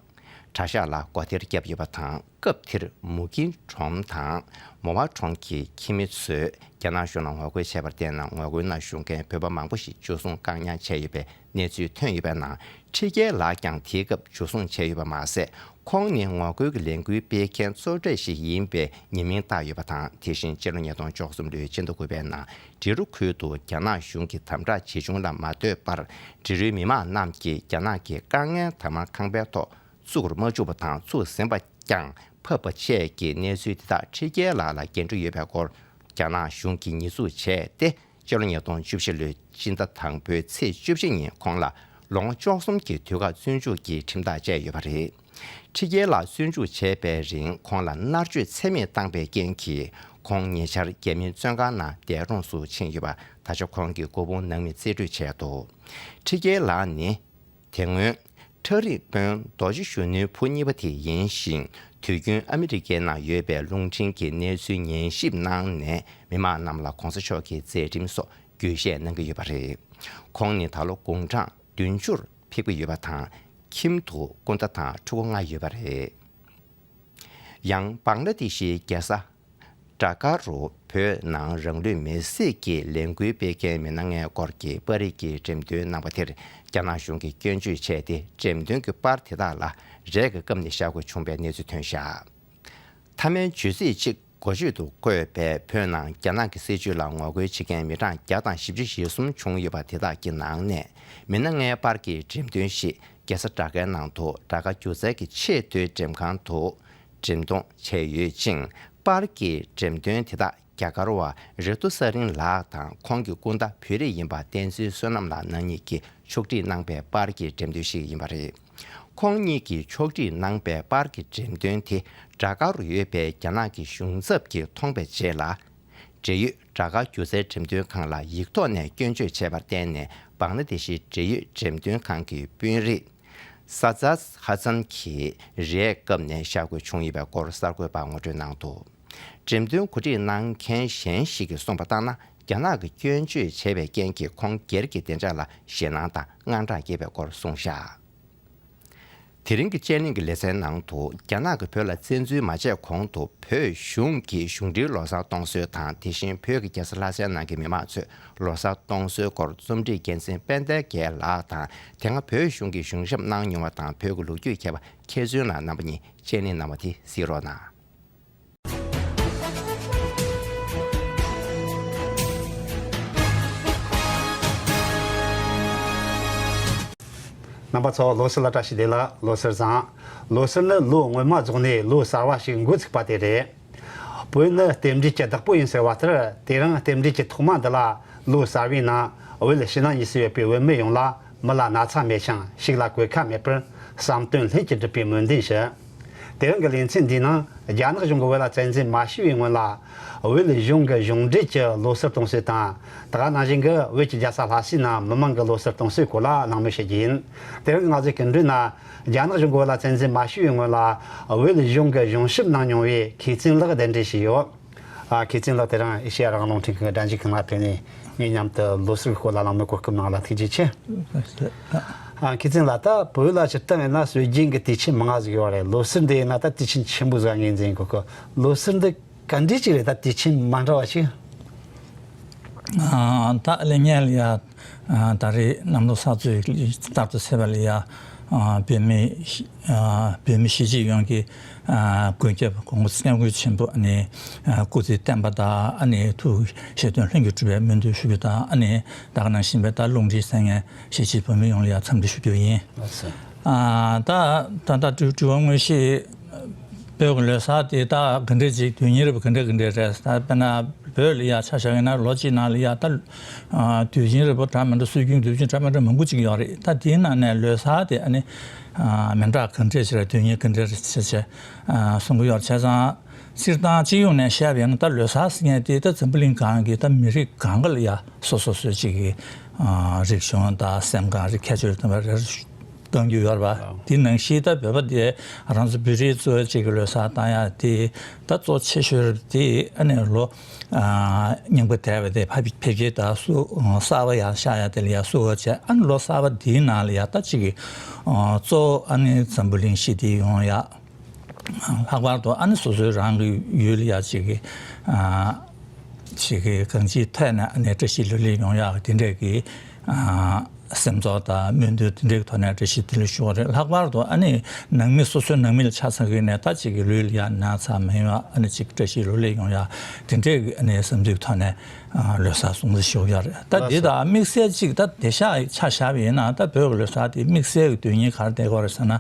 གྲྭ་ཤག་ལ་སྒོ་ཐེལ་བརྒྱབ་ཡོད་པ་དང་། སྐབས་དེར་མུ་གིན་གྲོང་དང་མོ་བ་གྲོང་གི་ཁྱིམ་མི་ཚོས་རྒྱ་ནག་གཞུང་ལ་ངོ་རྒོལ་བྱས་པར་བརྟེན་ནས། ངོ་རྒོལ་ནང་ཞུགས་མཁན་བོད་པ་མང་པོ་ཞིག་འཇུ་བཟུང་བཀག་ཉར་བྱས་ཡོད་པའི་གནས་ཚུལ་ཐོན་ཡོད་པའི་ནང་། ཁྲི་རྒྱལ་ལགས་ཀྱང་དེའི་སྐབས་འཇུ་བཟུང་བྱས་ཡོད་པ་མ་ཟད། ཁོང་ནི་ངོ་རྒོལ་གྱི་ལས་འགུལ་སྤེལ་མཁན་གཙོ་གྲས་ཤིག་ཡིན་པའི་ཉེས་མིང་བཏགས་ཡོད་པ་དང་། དེ་བཞིན་སྤྱི་ལོ་ཉིས་སྟོང་བཅུ་གསུམ་ལོའི་ཕྱི་ཟླ་དགུ་པའི་ནང་འབྲི་རུ་ཁུལ་དུ་རྒྱ་ནག་གཞུང་གི་དམ་དྲག་ཇི་བྱུང་ལ་མ་ལྟོས་པར། འབྲི་རུའི་མི་མང་རྣམས་ཀྱིས་རྒྱ་ནག་གི་དཀའ་ངལ་དང་མ་ཁང་པའི་ཐོག་བཙུགས་མ་བཅུག་པ་དང་། བཙུགས་ཟིན་པ་ཀྱང་ཕབ་པ་བཅས་ཀྱི་གནས་ཚུལ་འདི་དག་ཁྲི་རྒྱལ་ལགས་ལ་འགན་འཁྲི་ཡོད་པའི་སྐོར་རྒྱ་ནག་གཞུང་གིས་ཉེས་འཛུགས་བྱས་ཏེ། སྤྱི་ལོ་ཉིས་སྟོང་བཅུ་བཞི་ལོའི་སྤྱི་ཟླ་དང་པོའི་ཚེས་བཅུ་བཞི་ཉིན་ཁོང་ལ་ལོ་ངོ་བཅུ་གསུམ་གྱི་དུས་བཀག་བཙོན་འཇུག་གི་ཁྲིམས་ཐག་བཅད་ཡོད་པ་རེད། ཁྲི་རྒྱལ་ལགས་བཙོན་འཇུག་བྱས་པའི་རིང་ཁོང་ལ་མནར་གཅོད་ཚད་མེད་བཏང་པའི་རྐྱེན་གྱིས། ཁོང་ཉེ་ཆར་རྒྱ་མིའི་བཙོན་ཁང་ནང་འདས་གྲོངས་སུ་ཕྱིན་ཡོད་པ། ད་ཆ་ཁོང་གི་སྐུ་ཕུང་ནང་མིས་རྩིས་སྤྲོད་བྱས་འདུག། ཁྲི་རྒྱལ་ལགས་ནི་དེ་སྔོན་ཁྲ་རིག་དཔོན་རྡོ་རྗེ་གཞོན་ནུའི་བུ་གཉིས་པ་དེ་ཡིན་ཞིང་། དུས་རྒྱུན་ཨ་མི་རི་ཀའི་ནང་ཡོད་པའི་རླུང་འཕྲིན་གྱི་གནས་ཚུལ་ཉན་ཞིབ་གནང་ནས། མི་མང་རྣམས་ལ་གོང་ས་མཆོག་གི་མཛད་འཕྲིན་སོགས་རྒྱས་བཤད་གནང་གི་ཡོད་པ་རེད། ཁོང་ནི་ད་ལོ་དགུང་གྲངས་བདུན་ཅུར་ཕེབས་ཀྱི་ཡོད་པ་དང་། ཁྱིམ་དུ་སྐུ་ཟླ་དང་ཕྲུ་གུ་ལྔ་ཡོད་པ་རེད། ཡང་བང་ལ་དེ་ཤིའི་རྒྱལ་ས་ཌ་ཀར་རུ་བོད་ནང་རང་ལུས་མེར་སྲེག་གི་ལས་འགུལ་སྤེལ་མཁན་མི་སྣ་ལྔའི་སྐོར་གྱི་པར་རིས་ཀྱི་འགྲེམས་སྟོན་གནང་བ་དེར། རྒྱ་ནག་གཞུང་གིས་སྐྱོན་བརྗོད་བྱས་ཏེ། འགྲེམས་སྟོན་གྱི་པར་དེ་དག་ལ་རས་ཀྱི་སྐམ་ནས་བཞག་དགོས་བྱུང་བའི་གནས་ཚུལ་ཐོན་བཞག། མཐའ་མའི་བརྗོད་ཚིག་ཅིག་ འགོ་བརྗོད་དུ་བཀོད་པའི་བོད་ནང་རྒྱ་ནག་གི་སྲིད་བྱུས་ལ་ངོ་རྒོལ་བྱེད་མཁན་མི་གྲངས་བརྒྱ་དང་བཞི་བཅུ་ཞེ་གསུམ་བྱུང་ཡོད་པ་དེ་དག་གི་ནང་ནས་མི་སྣ་ལྔའི་པར་གྱི་འགྲེམས་སྟོན་ཞིག་རྒྱལ་ས་ཌ་ཀའི་ནང་དུ་ཌ་ཀ་སྒྱུ་རྩལ་གྱི་ཆེས་མཐོའི་འགྲེམས་ཁང་དུ་འགྲེམས་གཏོང་བྱས་ཡོད་ཅིང་། པར་གྱི་འགྲེམས་སྟོན་དེ་དག་རྒྱ་གར་བ་རེ་ཏུ་ས་རིན་ལགས་དང་ཁོང་གི་སྐུ་ཟླ་བོད་རིགས་ཡིན་པ་བསྟན་འཛིན་བསོད་ནམས་ལགས་རྣམ་གཉིས་ཀྱིས་ཕྱོགས་སྒྲིག་གནང་པའི་པར་གྱི་འགྲེམས་སྟོན་ཞིག་ཡིན་པ་རེད། ཁོང་གཉིས་ཀྱིས་ཕྱོགས་སྒྲིག་གནང་པའི་པར་གྱི་འགྲེམས་སྟོན་དེ་ཌ་ཀ་རུ་ཡོད་པའི་རྒྱ་ནག་གི་གཞུང་ཚབ་ཀྱིས་མཐོང་པའི་རྗེས་ལ། འབྲེལ་ཡོད་ཌ་ཀ་སྒྱུ་རྩལ་འགྲེམས་སྟོན་ཁང་ལ་ཡིག་ཐོག་ནས་སྐྱོན་བརྗོད་བྱས་པར་བརྟེན་ནས་བང་ལ་དེ་ཤིའི་འབྲེལ་ཡོད་འགྲེམས་སྟོན་ཁང་གི་དཔོན་རིགས་ས་ཛཱ་ཧ་ཛན་གྱིས་རེས་སྐབས་ནས་ཤ་འགོས་བྱུང་ཡོད་པའི་སྐོར་གསར་འགོད་པར་ངོ་སྤྲོད་གནང་འདུག་འགྲེམས་སྟོན་གོ་སྒྲིག་གནང་མཁན་གཞན་ཞིག་གིས་གསུངས་པ་ལྟར་ན། རྒྱ་ནག་གིས་སྐྱོན་བརྗོད་བྱས་པའི་རྐྱེན་གྱིས་ཁོང་སྒེར་གྱི་བདེ་འཇགས་ལ་ཞེད་སྣང་དང་དངངས་སྐྲག་སྐྱེས་པའི་སྐོར་གསུངས་བཞག་དེ་རིང་གི་དཔྱད་གླེང་གི་ལེ་ཚན་ནང་དུ་རྒྱ་ནག་གིས་བོད་ལ་བཙན་འཛུལ་མ་བྱས་གོང་དུ་བོད་གཞུང་གིས་གཞུང་འབྲེལ་ལོ་གསར་གཏོང་སྲོལ་དང་། དེ་བཞིན་བོད་ཀྱི་རྒྱལ་ས་ལྷ་སའི་ནང་གི་མི་མང་ཚོས་ལོ་གསར་གཏོང་སྲོལ་སྐོར་རྩོམ་སྒྲིག་འགན་འཛིན་དཔལ་ལྡན་རྒྱལ་ལགས་དང་། དེ་སྔ་བོད་གཞུང་གིས་གཞུང་ཞབས་གནང་མྱོང་བ་དང་། བོད་ཀྱི་ལོ་རྒྱུས་མཁས་པ་མཁས་བཙུན་ལགས་རྣམ་པ་གཉིས་དཔྱད་གླེང་གནང་བ་དེ་གཟིགས་རོགས་གནང་། རྣམ་པ་ཚོ་ལོ་གསར་ལ་བཀྲ་ཤིས་བདེ་ལེགས། ལོ་གསར་བཟང་། ལོ་གསར་ནི་ལོ་སྔོན་མ་རྫོགས་ནས་ལོ་གསར་བ་ཞིག་འགོ་ཚུགས་པ་དེ་རེད། བོད་ནི་རྟེན་འབྲེལ་གྱི་བདག་པོ་ཡིན་ཟེར་བ་ལྟར། དེ་རིང་རྟེན་འབྲེལ་གྱི་ཐོག་མ་འདི་ལ་ལོ་གསར་བའི་ནང་བོད་ཕྱི་ནང་གཉིས་སུ་ཡོད་པའི་བོད་མི་ཡོངས་ལ་མི་ལ་ན་ཚ་མེད་ཅིང་ཕྱུགས་ལ་གོད་ཁ་མེད་པར་བསམ་དོན་ལྷུན་གྱིས་འགྲུབ་པའི་སྨོན་འདུན་ཞུ། དེ་རིང་གི་ལེ་ཚན་འདིའི་ནང་རྒྱ་ནག་གཞུང་གིས་བོད་ལ་བཙན་འཛུལ་མ་བྱས་པའི་སྔོན་ལ་བོད་གཞུང་གི་གཞུང་འབྲེལ་གྱི་ལོ་གསར་གཏོང་སྲོལ་དང་། ད་ག་ནང་བཞིན་གྱི་བོད་ཀྱི་རྒྱལ་ས་ལྷ་སའི་ནང་མི་མང་གི་ལོ་གསར་གཏོང་སྲོལ་སྐོར་ལ་གླེང་མོལ་བྱེད་རྒྱུ་ཡིན། དེ་རིང་གི་ང་ཚོའི་སྐུ་མགྲོན་ན་རྒྱ་ནག་གཞུང་གིས་བོད་ལ་བཙན་འཛུལ་མ་བྱས་པའི་སྔོན་ལ་བོད་གཞུང་གི་གཞུང་ཞབས་གནང་མྱོང་བའི་མཁས་བཙུན་ལགས་གདན་འདྲེན་བྱས་ཡོད། ཨ། མཁས་བཙུན་ལགས། དེ་རིང་ཨེ་ཤེ་ཡ་རང་དབང་རླུང་འཕྲིན་ཁང་གི་སྒྲ་འཇུག་ཁང་ལ་ཕེབས་ནས་ངའི་མཉམ་དུ་ལོ་གསར་གྱི་སྐོར་ལ་གླེང་མོལ་གོ་སྐབས་གནང་བ་ལ་ཐུགས་རྗེ་ཆེ། ཨ། མཁས་བཙུན་ལགས། ད་བོད་ལ་སྤྱིར་བཏང་ཡིན་ན་སྲོལ་རྒྱུན་གྱི་དུས་ཆེན་མང་ང་ཟིག་ཡོད་རེད། ལོ་གསར་འདི་ཡིན་ན་ད་དུས་ཆེན་ཆེན་པོ་ཟིག་ངོས་འཛིན་གོ་གི། ལོ་གསར་འདི་ག་འདྲ་ཅིག་རེད། ད་དུས་ཆེན་མ་འདྲ་བ་ཞིག་ཨ། ད་ལས་ངན་ལ་ཡ། ཨ། ད་རེས་གནམ་ལོ་གསར་ཚེས་ལྟར་དུ་ཟེར་བ་ལ་ཡ། ཨ། བོད་མི་ཨ། བོད་མི་གཞིས་བྱེས་ཡོངས་ཀྱི་ཨ། མགོན་སྐྱབས་གོང་མ་སྐྱབས་མགོན་ཆེན་པོ་ཨ་ནི་ཨ། སྐུ་ཚེ་བརྟན་པ་དང་། ཨ་ནི་ཐུགས་བཞེད་དོན་ལྷུན་གྱིས་གྲུབ་པའི་སྨོན་འདུན་ཞུ་རྒྱུ་དང་། ཨ་ནི་ད་ག་ནང་བཞིན་པའི་ད་རླུང་འཕྲིན་གསན་མཁན་གཞིས་བྱེས་བོད་མི་ཡོངས་ལ་ཡ་འཚམས་འདྲི་ཞུ་རྒྱུ་ཡིན། ལགས་སོ། ཨ། ད་ད་ལྟ་དྲི་དྲི་བ་དངོས་གཞི། བོད་ཀྱི་ལོ་གསར་དེ་ད་ག་འདྲ་ཅིག་དུས་ཡུན་རིང་པོ་ག་འདྲ་ག་འདྲ་རེད། ད་དཔེར་ན་བོད་ལ་ཡ་ཆ་བཞག་ཡིན་ན་ལོ་གཅིག་ནང་ལ་ཡ་ད་ཨ། དུས་ཡུན་རིང་པོ་འདྲ་མི་འདྲ། སྲོལ་རྒྱུན་དུས་ཆེན་འདྲ་མི་འདྲ་མང་པོ་ཅིག་ཡོད་རེད། ད་དེའི་ནང་ནས་ལོ་གསར་དེ་ཨ་ནི་ཨ། མི་འདྲ་ག་འདྲ་ཞིག་རེད། དུས་ཡུན་ག་འདྲ་རེད་ཟེར་བྱས་ཨ། གསུང་གི་ཡོད་རེད། བྱས་ཙང་སྤྱིར་བཏང་སྤྱི་ཡོངས་ནས་བཤད་པ་ཡིན་ན། ད་ལོ་གསར་ཟེར་མཁན་དེ་ད་འཛམ་བུ་གླིང་སྒང་གི་ད་མི་རིགས་སྒང་ག་ལ་ཡ་སོ་སོ་སོའི་ཅིག་གི་ཨ། རིག་གཞུང་དང་སེམས་ཁམས་རིག་ཁྱད་ཆོས་དང་རེ་རེ་གཏོང་རྒྱུ་ཡོད་རེད་པ། དེ་ནང་བཞིན་ད་བོད་པ་དེ་རང་ཚོ་བོད་རིགས་ཚོ་ཅིག་གི་ལོ་གསར་བཏང་ཡ་དེ་ད་གཙོ་ཆེ་ཤོས་དེ་ཨ་ནི་ལོ་ཨ། རྙིང་པ་འདས་པ་དེ་ཕ་ཕེབས་རྗེས་ད་གསོ་གསར་པ་ཡར་ཤར་ཡ་དེ་ལ་ཡ་གསོལ་བ་བྱས། ཨ་ནི་ལོ་གསར་པ་དེའི་ནང་ལ་ཡ་ད་ཅིག་གི་ཨ། གཙོ་བོ་ཨ་ནི་འཛམ་བུ་གླིང་ཞི་བདེ་ཡོང་ཡ། ལྷག་པར་དུ་ཨ་ནི་སོ་སོའི་རང་གི་ཡུལ་ལ་ཡ་ཅིག་གི་ཨ། ཅིག་གི་གང་ཅིའི་ཐད་ནས་ཨ་ནི་བཀྲ་ཤིས་ལོ་ལེགས་ཡོང་ཡག་དེ་འདྲས་ཀྱི་ཨ། སེམས་ཚོར་དང་སྨོན་འདུན་དེ་འདྲའི་ཐོག་ནས་བཀྲ་ཤིས་བདེ་ལེགས་ཞུ་བ་རེད། ལྷག་པར་དུ་ཨ་ནི་ནང་མི་སོ་སོའི་ནང་མི་ལ་ཆ་ཚང་གི་ནས་ད་ཅིག་གི་ལུས་ལ་ཡ་ན་ཚ་མི་ཡོང་བ། ཨ་ནི་ཅིག་བཀྲ་ཤིས་ལོ་ལེགས་ཡོང་ཡག་དེ་འདྲའི་ཨ་ནི་བསམ་ཚུལ་ཐོག་ནས་ཨ། ལོ་གསར་སྲུང་བརྩི་ཞུ་གི་ཡོད་རེད། ད་འདི་དང་དམིགས་བསལ་ཅིག་ད་དེང་སང་ཆ་བཞག་པ་ཡིན་ན། ད་བོད་ཀྱི་ལོ་གསར་དེ་དམིགས་བསལ་གྱི་དོན་སྙིང་ག་རེ་ལྡན་གྱི་ཡོད་རེད་ཟེར་ན།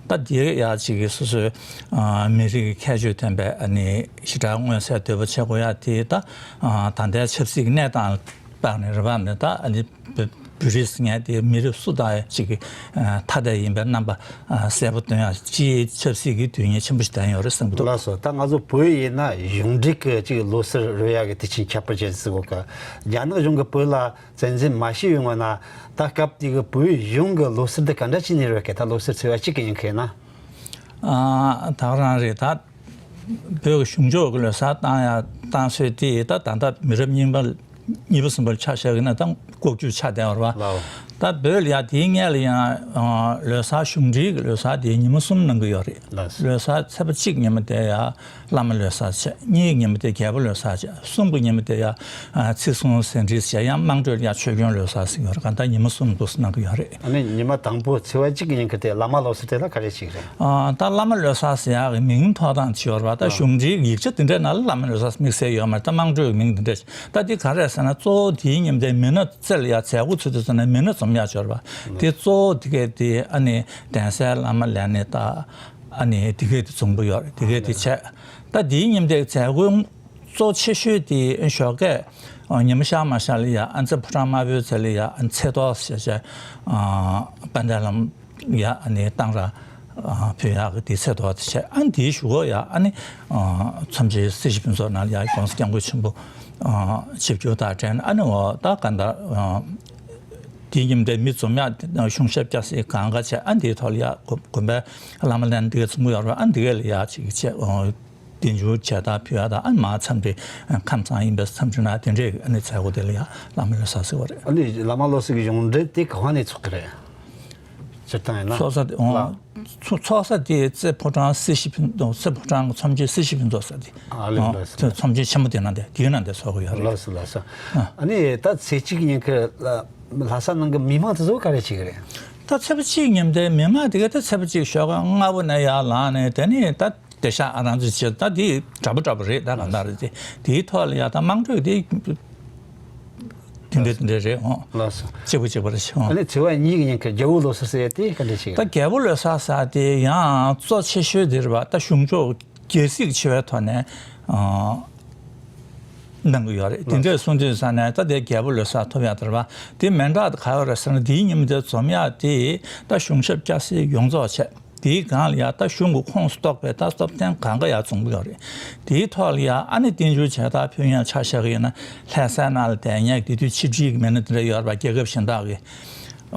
ད་འདི་ཡ་ཅིག་གི་སོ་སོའི་ཨ། མི་རིགས་ཀྱི་ཁྱད་ཆོས་ལྡན་པའི་ཨ་ནི་ཞེ་དྲག་མངོན་གསལ་དོད་པོ་བྱེད་དགོས་ཡ་དེ། ད་ཨ། ད་ལྟའི་ཆབ་སྲིད་ཀྱི་གནས་སྟངས་དཔག་ནས་རེད་པ། ནི་ད་ཨ་ནི་བོད་བོད་རིགས་ཟེར་མཁན་དེ་མི་རིགས་སུ་དང་ཅིག་གི་ཨ། ཐ་དད་ཡིན་པའི་རྣམ་པ་ཨ། གསལ་པོ་སྟོན་ཡ་སྤྱིའི་ཆབ་སྲིད་ཀྱི་དོན་སྙིང་ཆེན་པོ་ཞིག་ལྡན་ཡོད་རེད་བསམ་གྱི་འདུག་ལགས་སོ། ད་ང་ཚོ་བོད་ཡིན་ན་གཞུང་འབྲེལ་གྱི་ཅིག་ལོ་གསར་རོལ་ཡ་གི་དུས་ཆེན་ཁྱད་པར་ཅན་ཟེར་གོ་གི། རྒྱ་ནག་གཞུང་གིས་བོད་ལ་བཙན་འཛུལ་མ་བྱས་པའི་སྔོན་ན། ད་སྐབས་དེ་གི་བོད་གཞུང་གི་ལོ་གསར་འདི་ག་འདྲ་བྱས་ནས་རོལ་གི། ད་ལོ་གསར་ཚེས་པ་གཅིག་གི་ཉིན་ཁ་ཡིན་ན། ཨ། ད་ག་རང་རེད། ད་བོད་ཀྱི་གཞུང་ཕྱོགས་ཀྱི་ལོ་གསར་བཏང་ཡ་བཏང་སྲོལ་དེ་ད་ད་ལྟ་མི་རབས་གཉིས་པ་གཉིས་པ་གསུམ་པ་ལ་ཆ་བཞག་ཡིན་ན་ད་ལྐོག་གྱུར་ཆགས་བསྡད་པ་རེད་པ། ལགས། ད་བོད་ལ་ཡང་དེའི་སྔོན་ལ་ཡང་ལོ་གསར། གཞུང་འབྲེལ་གྱི་ལོ་གསར་དེ་ཉི་མ་གསུམ་གནང་གི་ཡོད་རེད། ལགས་སོ། ལོ་གསར་ཚེས་པ་གཅིག་ཉི་མ་དེ་ཡང་བླ་མ་ལོ་གསར་བྱས། གཉིས་ཉི་མ་དེ་རྒྱལ་པོ་ལོ་གསར་བྱས། གསུམ་པའི་ཉི་མ་དེ་ཡང་ཚེས་གསུམ་ཟེར་འདྲ་བྱས། ཡང་དམངས་ཁྲོད་ལ་ཡང་ཆོས་སྐྱོང་ལོ་གསར་ཟེར་ཡོད་རེད། གང་ལྟར་ཉི་མ་གསུམ་འདུག་སེ་གནང་གི་ཡོད་རེད། ཨ་ནི་ཉི་མ་དང་པོ་ཚེས་པ་གཅིག་ཉིན་གྱི་དེ་བླ་མ་ལོ་གསར་དེ་ལ་ག་རེ་བྱེད་ཀྱི་རེད། ཨ། ད་བླ་མ་ལོ་གསར་ཟེར་ཡག་གི་མིང་ཐོགས་སྟངས་ཅིག་ཡོད་རེད་པ། ད་ཨ། གཞུང་འབྲེལ་ཡིག་ཆ་དེ་འདྲའི་ནང་ལ་བླ་མ་ལོ་གསར་དམིགས་བསལ་ཡོད་མ་རེད། ད་དམངས་ཁྲོད་ཀྱི་མིང་དེ་འདྲ་ཞིག་ད་འདི་ག་རེ་རེད་ཟེར་ན། གཙོ་བོ་དེའི་ཉིན་དེ་མི་སྣ་རྩེ་ལ་ཡ་མཛད་སྒོ་ཚུད་དུས་ཙམ་ནས་མི་སྣ་འཛོམས་ཡག་ཅིག་ཡོད་རེད་པ། དེ་གཙོ་བོ་དེ་གས་དེ་ཨ་ནི་གདན་སའི་བླ་མ་ལས་སྣེ་དང་། ཨ་ནི་དེ་གས་དེ་འཛོམས་ཀྱི་ཡོད་རེད། དེ་གས་དེ་བྱས། ད་འདིའི་ཉིན་དེ་མཛད་སྒོ་གཙོ་ཆེ་ཤོས་དེ་ཞོགས་ཀས་ཉི་མ་ཤར་མ་ཤར་ལ་ཡ་ཨ་ནི་རྩེ་ཕོ་བྲང་དམར་པོའི་རྩེ་ལ་ཡ་ཨ་ནི་ཚེས་གཏོར་ཟེར་བྱས། ཨ། དཔལ་ལྡན་བླ་མ་ཡ་ཨ་ནི་གཏང་རག་ཕུལ་ཡག་གི་དེ་ཚེས་གཏོར་དེ་བྱས། ཨ་ནི་དེའི་གཞུག་གུ་ཡ་ཨ་ནི་མཚམས་བཅད་སྲིད་ཞིའི་ཕུན་ཚོགས་ནང་ལ་ཡ་༸གོང་ས་༸སྐྱབས་མགོན་ཆེན་པོ་ཆིབས་བསྒྱུར་དང་འབྲེལ་ནས། ཨ་ནི་འོ་ད་ག་འདྲ་དེའི་ཉིན་དེ་མི་འཛོམས་ཡག་གཞུང་ཞབས་སྐྱ་སེར་གང་ག་བྱས། ཨ་ནི་དེའི་ཐོག་ལ་ཡ་དགོན་པའི་བླ་མ་ལས་སྣེ་དེ་གས་འཛོམས་ཀྱི་ཡོད་རེད་པ། ཨ་ནི་དེ་གས་ལ་ཡ་ཅིག་བྱས། དལ་འབྱོར་མཇལ་དར་ཕུལ་ཡག་དང་། ཨ་ནི་མར་འཚམས་འདྲི་ཁམས་གཙང་ཡིན་པས་འཚམས་འདྲི་གནང་། དེ་འདྲའི་ཨ་ནི་མཛད་སྒོ་དེ་ལ་ཡ་བླ་མ་ལོ་གསར་ཟེར་བ་རེད། ཨ་ནི་བླ་མ་ལོ་གསར་གྱི་གཞུང་འབྲེལ་དེ་ག་པ་ནས་ཚོགས་ཀྱི་རེད། སྤྱིར་བཏང་ཡིན་ན། ཚོགས་ས་དེ། ཨོ། ལགས། ཚོགས་ཚོགས་ས་དེ་རྩེ་ཕོ་བྲང་སྲིད་ཞིའི་ཕུན། རྩེ་ཕོ་བྲང་གི་མཚམས་བཅད་སྲིད་ཞིའི་ཕུན་ཚོགས་ཟེར་དེ། ཨ་ལས། ཨོ། ལགས་སོ། མཚམས་བཅད་ཆེན་མོ་དེ་ནང་དེ། དེའི་ནང་དེ་ཚོགས་ཀྱི་ཡོད་རེད། ལགས་སོ། ལགས་སོ། ཨ། ཨ་ནི་ད་ཚེས་གཅིག་ཉིན་གྱི་ལྷ་ས་ནང་གི་མི་མང་དེ་ཚོ་ག་རེ་བྱེད་ཀྱི་རེད། ད་ཚེས་པ་གཅིག་ཉིན་དེ་མི་མང་དེ་གས་ད་ཚེས་པ་གཅིག་ཞོགས་ཀ་སྔ་པོ་ནས་ཡར་ལངས་ནས། དེ་ནས་ད་དེ་ཤག་ཨ་རང་ཚོ་བྱེད། ད་དེ་འདྲ་པོ་འདྲ་པོ་རེད། ད་གང་ལྟར་རེད། དེ་དེའི་ཐོག་ལ་ཡ་ད་དམངས་ཁྲོད་དེ་དེ་འདྲ་དེ་འདྲ་རེད། ཨོ། ལགས་སོ། གཅིག་པ་གཅིག་པ་རེད། ཨོ། ཨ་ནི་ཚེས་པ་གཉིས་ཀྱི་ཉིན་གྱི་རྒྱལ་པོ་ལོ་གསར་ཟེར་ཡག་དེ་ག་འདྲ་བྱེད་ཀྱི་རེད། ད་རྒྱལ་པོ་ལོ་གསར་ཟེར་དེ་ཡང་གཙོ་ཆེ་ཤོས་དེ་རེད་པ། ད་གཞུང་ཕྱོགས་རྒྱལ་སྲིད་ཆེ་བའི་ཐོག་ནས། ཨ། གནང་གི་ཡོད་རེད། དེ་འདྲས་གསུངས་དུས་ཙ་ནས་ད་དེ་རྒྱལ་པོ་ལོ་གསར་ཐོབ་ཡག་དེ་རེད་པ། དེ་མི་འདྲ་དེ་ག་ཡོད་རེད་ཟེར་ན། དེའི་ཉིན་དེ་འཛོམས་ཡག་དེ་ད་གཞུང་ཞབས་སྐྱ་སེར་ཡོངས་རྫོགས་བྱས། དེའི་སྒང་ལ་ཡ་ད་གཞུང་གི་ཁོངས་སུ་གཏོགས་པའི་ད་སྟོབས་ལྡན་གང་ག་ཡ་འཛོམས་ཀྱི་ཡོད་རེད། དེའི་ཐོག་ལ་ཡ་ཨ་ནི་རྟེན་འབྱུང་མཇལ་དར་ཕུལ་མཁན་ཆ་བཞག་གི་ཡིན་ན། ལྷ་སའི་ནང་ལ་བསྡད་མཁན་དེ་དུས་ཕྱི་འབྲེལ་གྱི་མི་སྣ་དེ་འདྲ་ཡོད་རེད་པ། རྒྱལ་ཁབ་གཞན་དག་གི།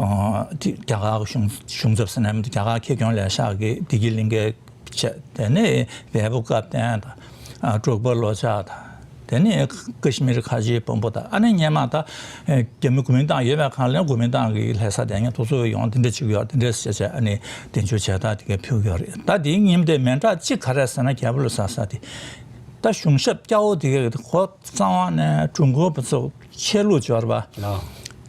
ཨོ། དེ་རྒྱ་གར་གྱི་གཞུང་གཞུང་ཚབ་ཟེར་ན་མི་འདུག་རྒྱ་གར་ཁེ་གྱོང་ལེན་ཤག་གི་བདེ་སྐྱིད་གླིང་གའི་བྱས། དེ་ནས་བལ་པོ་བཀའ་བསྟན་དང་། ཨ། འབྲུག་པ་ལོ་ལྕགས་དང་། དེ་ནས་ཀ་ཤི་མིར་ཁ་ཆེའི་བོན་པོ་དང་། ཨ་ནི་སྔོན་མ་ད་རྒྱ་མི་གོ་མིན་ཏང་ཡོད་པའི་སྒང་ལ་གོ་མིན་ཏང་གི་ལྷ་ས་དེ་ཉིད་དུ་ཚུར་ཡོང་། དེ་འདྲ་བྱེད་ཀྱི་ཡོད། དེ་འདྲ་བྱས་བྱས་ཨ་ནི་རྟེན་འབྱུང་མཇལ་དར་དེ་ག་ཕུལ་གྱི་ཡོད་རེད། ད་དེའི་ཉིན་དེ་མི་འདྲ་གཅིག་ག་རེ་ཟེར་ན། རྒྱལ་པོ་ལོ་གསར་ཟེར་དེ་ད་གཞུང་ཞབས་སྐྱ་བོ་དེ་ག་གོ་གཙང་བ་ནས་དྲུང་འཁོར་བ་ཚོ་ཆས་ལུགས་འབྱོར་བ། ལགས།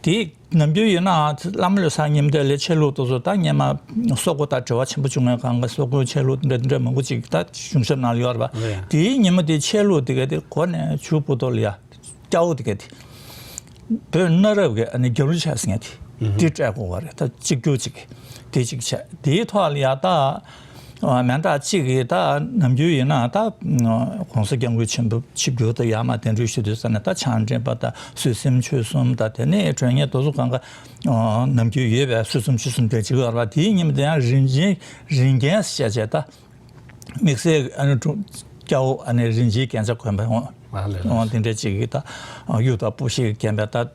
དེ་ནམ་རྒྱུན་ཡིན་ན་བླ་མ་ལོ་གསར་ཉིན་དེ་ལ་ཆས་ལུགས་དེ་ཚོ་ད་སྔོན་མ་སོག་པོ་དང་འབྲེལ་བ་ཆེན་པོ་བྱུང་བའི་སྒང་ག་སོག་པོའི་ཆས་ལུགས་འདྲ་འདྲ་མང་པོ་ཅིག་ད་གཞུང་ཞབས་ནང་ལ་ཡོད་རེད་པ། ཨེ། དེའི་ཉིན་མོ་དེ་ཆས་ལུགས་དེ་ག་དེ་གོ་ནས་ཇུ་པུ་ཏོ་ལ་ཡ་སྐྱ་བོ་དེ་ག་དེ་བོད་གནའ་རབས་ཀྱི་ཨ་ནི་རྒྱབ་ལོགས་ཆས་ཟེར་མཁན་དེ་དེ་སྤྲད་དགོས་པ་རེད། ད་གཅིག་གྱུར་ཅིག་དེ་གཅིག་བྱས། དེའི་ཐོག་ལ་ཡ་ད། ཨ། མི་འདྲ་གཅིག་གིས་ད་ནམ་རྒྱུན་ཡིན་ན་ད་༸གོང་ས་༸སྐྱབས་མགོན་ཆེན་པོ་ཆིབས་བསྒྱུར་དུ་ཡར་མར་གདན་འདྲེན་ཞུ་དུས་ཙ་ནས་ད་ཕྱག་འབྲེལ་པ་དང་ཚུལ་ཁྲིམས་ཆོས་གསུམ་དང་། དེ་ནས་མགྲོན་གཉེར་དེ་ཚོ་གང་ག་ཨ་ནམ་རྒྱུན་ཡོད་པའི་ཚུལ་ཁྲིམས་ཆོས་གསུམ་དེ་བྱེད་ཀྱི་ཡོད་རེད་པ། དེའི་ཉིན་མོ་དེ་ཡང་རིན་ཆེན་རིན་རྒྱན་ཟེར་བྱས་ད་དམིགས་བསལ་ཨ་ནི་སྐྱ་བོ་ཨ་ནི་རིན་ཆེན་རྒྱན་ཆ་གོན་པ་འོང་། ཨ་ལས། འོང་། དེ་འདྲ་ཅིག་གིས་ད་གཡུ་དང་སྤུ་ཤད་བརྒྱན་པའི་ད།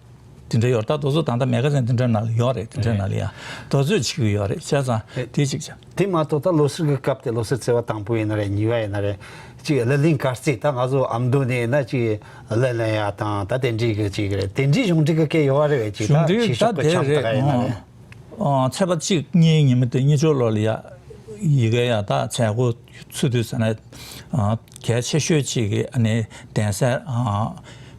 དེ་འདྲ་ཡོད་རེད། ད་དེ་ཚོ་ད་ལྟ་མེ་ཀ་ཛིན་དེ་འདྲ་ནང་ལ་ཡོད་རེད། དེ་འདྲ་ནང་ལ་ཡ་དེ་ཚོས་བྱེད་ཀྱི་ཡོད་རེད། བྱས་ཙང་དེ་གཅིག་བྱས། དེ་མ་གཏོགས་ད་ལོ་གསར་གྱི་སྐབས་དེ་ལོ་གསར་ཚེས་པ་དང་པོ་ཡིན་ན་རེད། གཉིས་པ་ཡིན་ན་རེད། གཅིག་གླུ་ལེན་གར་རྩེད། ད་ང་ཚོ་ཨ་མདོ་ནས་ཡིན་ན་གཅིག་གླུ་ལེན་ཡ་དང་ད་དེ་འདྲའི་གི་གཅིག་རེད། དེ་འདྲའི་གཞུང་འབྲེལ་གྱི་སྐད་ཡོད་རེད་པས། གཅིག་གཞུང་ད་འབྲེལ་ཆོས་ཕྱོགས་ཀྱི་ད་དེ་འཆམ་རེད། ད་ག་ཡིན་ན་རེད། ཨོ། ཚེས་པ་གཅིག་གཉིས་ཉིན་མོ་དེ་གཉིས་ཆོག་ལོ་ལ་ཡ་ཡི་གེ་ཡ་ད་མཛད་སྒོ་ཚུགས་དུས་ཙ་ན། ཨ། གལ་ཆེ་ཤོས་གཅིག་གིས་ཨ་ནི་གདན་སའི་ཨ་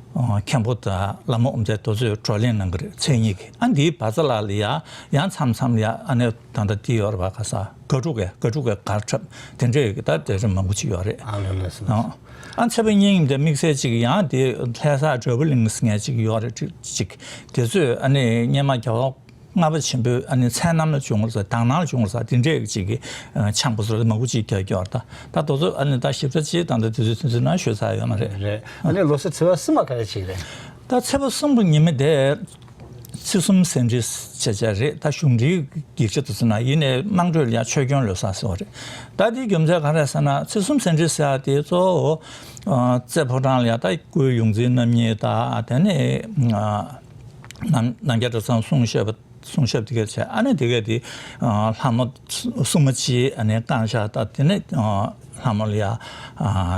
ཨ་མཁན་པོ་དང་བླ་མ་དབུ་མཛད་དེ་ཚོས་བགྲོ་གླེང་གནང་གི་རེད། མཚན་ཉིད་ཀྱི། ཨ། འདིའི་བར་མཚམས་ལ་ལ་ཡ་ཡང་མཚམས་མཚམས་ལ་ཡ་ཨ་ནི་ད་ལྟ་འདི་ཡོད་རེད་པ། ག་ས་དགའ་ཕྲུག་གི་དགའ་ཕྲུག་གི་གར་འཁྲབ་དེ་འདྲའི་གི་ད་དེ་འདྲ་མང་པོ་ཅིག་ཡོད་རེད། ཨ་ལེ་ལེ་སོ། ཨ། ཨ། ཚེས་པ་གཉིས་ཉིན་དེ་དམིགས་བསལ་ཅིག་ཡང་དེ་ལྷ་ས་བགྲེས་པོ་གླིང་ཟེར་མཁན་ཅིག་ཡོད་རེད། ཅིག་དེ་ཚོས་ཨ་ནི་སྔོན་མ་རྒྱལ་བ་ལྔ་པ་ཆེན་པོའི་ཨ་ནི་མཚན་ནམ་ལ་བྱུང་བ་ཟེར། དྭགས་ནང་ལ་བྱུང་བ་ཟེར། དེ་འདྲའི་ཅིག་གི་ཨ་ཆང་པ་ཚོ་མང་པོ་ཅིག་རྒྱག་རྒྱུ་རེད། ད་ད་དེ་ཚོ་ཨ་ནི་ད་ཞིབ་ཕྲ་ཅིག་ད་ལྟ་དུས་ཚོད་ཐུང་ཐུང་ནང་ཤོད་ས་ཡོད་མ་རེད། རེད། ཨ་ནི་ལོ་གསར་ཚེས་པ་གསུམ་པ་ག་རེ་ཅིག་རེད། ད་ཚེས་པ་གསུམ་པ་ཉི་མ་དེ་ཚེས་གསུམ་ཟེར་འདྲ་བྱས་བྱས་རེད། ད་གཞུང་འབྲེལ་ཡིག་ཆ་དེ་ཚོ་ན་ཡིན་ནའི་དམངས་ཁྲོད་ལ་ཡ་ཆོས་སྐྱོང་ལོ་གསར་ཟེར་བ་རེད། ད་དེའི་རྒྱུ་མཚན་ག་རེ་ཟེར་ན། ཚེས་གསུམ་ཟེར་འདྲ་ཟེར་ཡ་དེ་གཙོ་བོ་ཨ་རྩེ་ཕོ་བྲང་ལ་ཡ་ད་སྐུའི་ཡོངས་འཛིན་རྣམ་གཉིས་དང་། དེ་ནས་ཨ་ནམ་ནམ་རྒྱལ་གྲྭ་ཚང་གསུང་བཤད་པ་ གསུང་ཞབས་དེ་ག་བྱས། ཨ་ནི་དེ་ག་དེ་ལྷ་མོ་སྲུང་མ་གཅིག་ཨ་ནི་བསྐང་བཞག་ད་དེ་ནས་ལྷ་མོ་ལ་ཡ་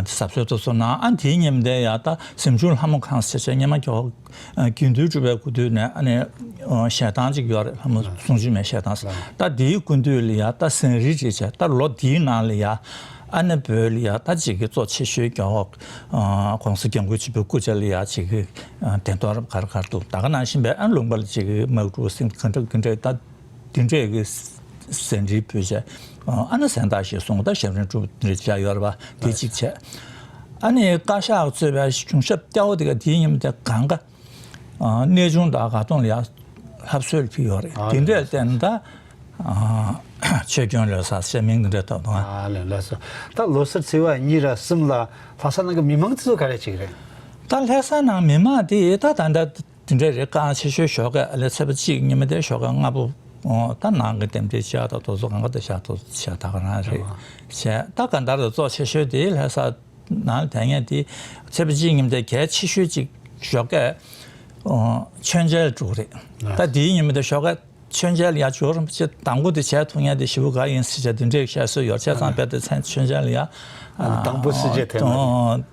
གཟབ་གསོལ་དུ་སོང་ན། ཨ་དེའི་ཉིན་དེ་ཡ་ད་གཟིམ་ཆུང་ལྷ་མོ་ཁང་ཟེར་བྱས་སྔོན་མ་ཀྱོག་དགེ་འདུན་གྲུབ་པའི་སྐུ་དུས་ནས་ཨ་ནི་ཞལ་ཐང་ཅིག་ཡོད་རེད། ལྷ་མོ་སྲུང་ཆུང་མའི་ཞལ་ཐང་ཟེར། ད་དེའི་སྐུ་མདུན་ལ་ཡ་ད་ཟན་རིལ་བྲིས་བྱས། ད་ལོ་དེའི་ནང་ལ་ཡ་ཨ་ནི་བོད་ལ་ཡ་ད་ཅིག་གི་གཙོ་ཆེ་ཤོས་ཀྱོག་གོང་ས་སྐྱབས་མགོན་ཆེན་པོའི་སྐུ་ཕྱྭ་ལ་ཡ་ཅིག་གི་གདན་ཐོར་གར་གར་འདུག་ད་ག་ནང་བཞིན་པའི་ཨ་ལུང་པ་ལ་ཅིག་གི་དམག་འཁྲུག་ཟིན་ག་འདྲ་ག་འདྲ་ད། དེ་འདྲས་ཀྱི་ཟན་རིལ་ཕུལ་བྱས། ཨ་ནི་ཟན་བརྟག་ཞིག་སོང་། ད་ཞབས་རིམ་སྒྲུབ་འདྲ་བྱས་ཡོད་རེད་པ། དེ་གཅིག་བྱས། ཨ་ནི་བཀའ་ཤག་གཙོས་པའི་གཞུང་ཞབས་སྐྱ་བོ་དེ་ག་དེའི་ཉིན་དེ་གང་ག་གནས་ཆུང་དང་དགའ་སྟོན་ལ་ཡ་ལྷ་གསོལ་ཕུལ་ཡོད་རེད། དེ་འདྲས་བསྟན་ད་ཆོས་སྐྱོང་ལོ་གསར་ཟེར་མིང་དེ་འདྲས་ཐོགས་དང་། ཨ་ལས་ལགས་སོ། ད་ལོ་གསར་ཚེས་པ་གཉིས་ར་གསུམ་ལ་ལྷ་ས་ནང་གི་མི་མང་ཚོ་ག་རེ་བྱེད་ཀྱི་རེད། ད་ལྷ་ས་ནང་མི་མང་དེ་ད་ད་ད། དེ་འདྲ་རེད། རྐང་ཆེ་ཤོས་ཞོགས་ཀས་ཨ་ལས་ཚེས་པ་གཅིག་ཉི་མ་དེ་ཞོགས་ཀས་སྔ་པོ་ད་ནང་གི་རྟེན་འབྲེལ་བཅའ་དང་དེ་ཚོ་གང་ག་དེ་བཞག་ཐུབ་བྱས་ད་ག་རང་རེད་བྱས། ད་ག་འདྲ་རེད། གཙོ་ཆེ་ཤོས་དེ་ལྷ་ས་ནང་དེ་ངས་དེ་ཚེས་པ་གཅིག་ཉི་མ་དེ་གལ་ཆེ་ཤོས་གཅིག་ཞོགས་ཀས་མཆོད་མཇལ་འགྲོ་གི་རེད། ད་དེའི་ཉི་མ་དེ་ཞོགས་ཀས་མཆོད་མཇལ་ཡ་ཇོ་རིན་པོ་ཆེ་དང་པོ་དེ་བྱས་ཐུབ་མཁན་དེ་ཞེ་པོ་དགའ་ཡིན་ཟེར་བྱས་དེ་འདྲའི་བཤད་སྲོལ་ཡོད། བྱས་ཙང་དཔེ་དེ་མཚན་མཆོད་མཇལ་ཡ་དང་པོ་སྲིད་ཇུས་དེ་མ་རེད།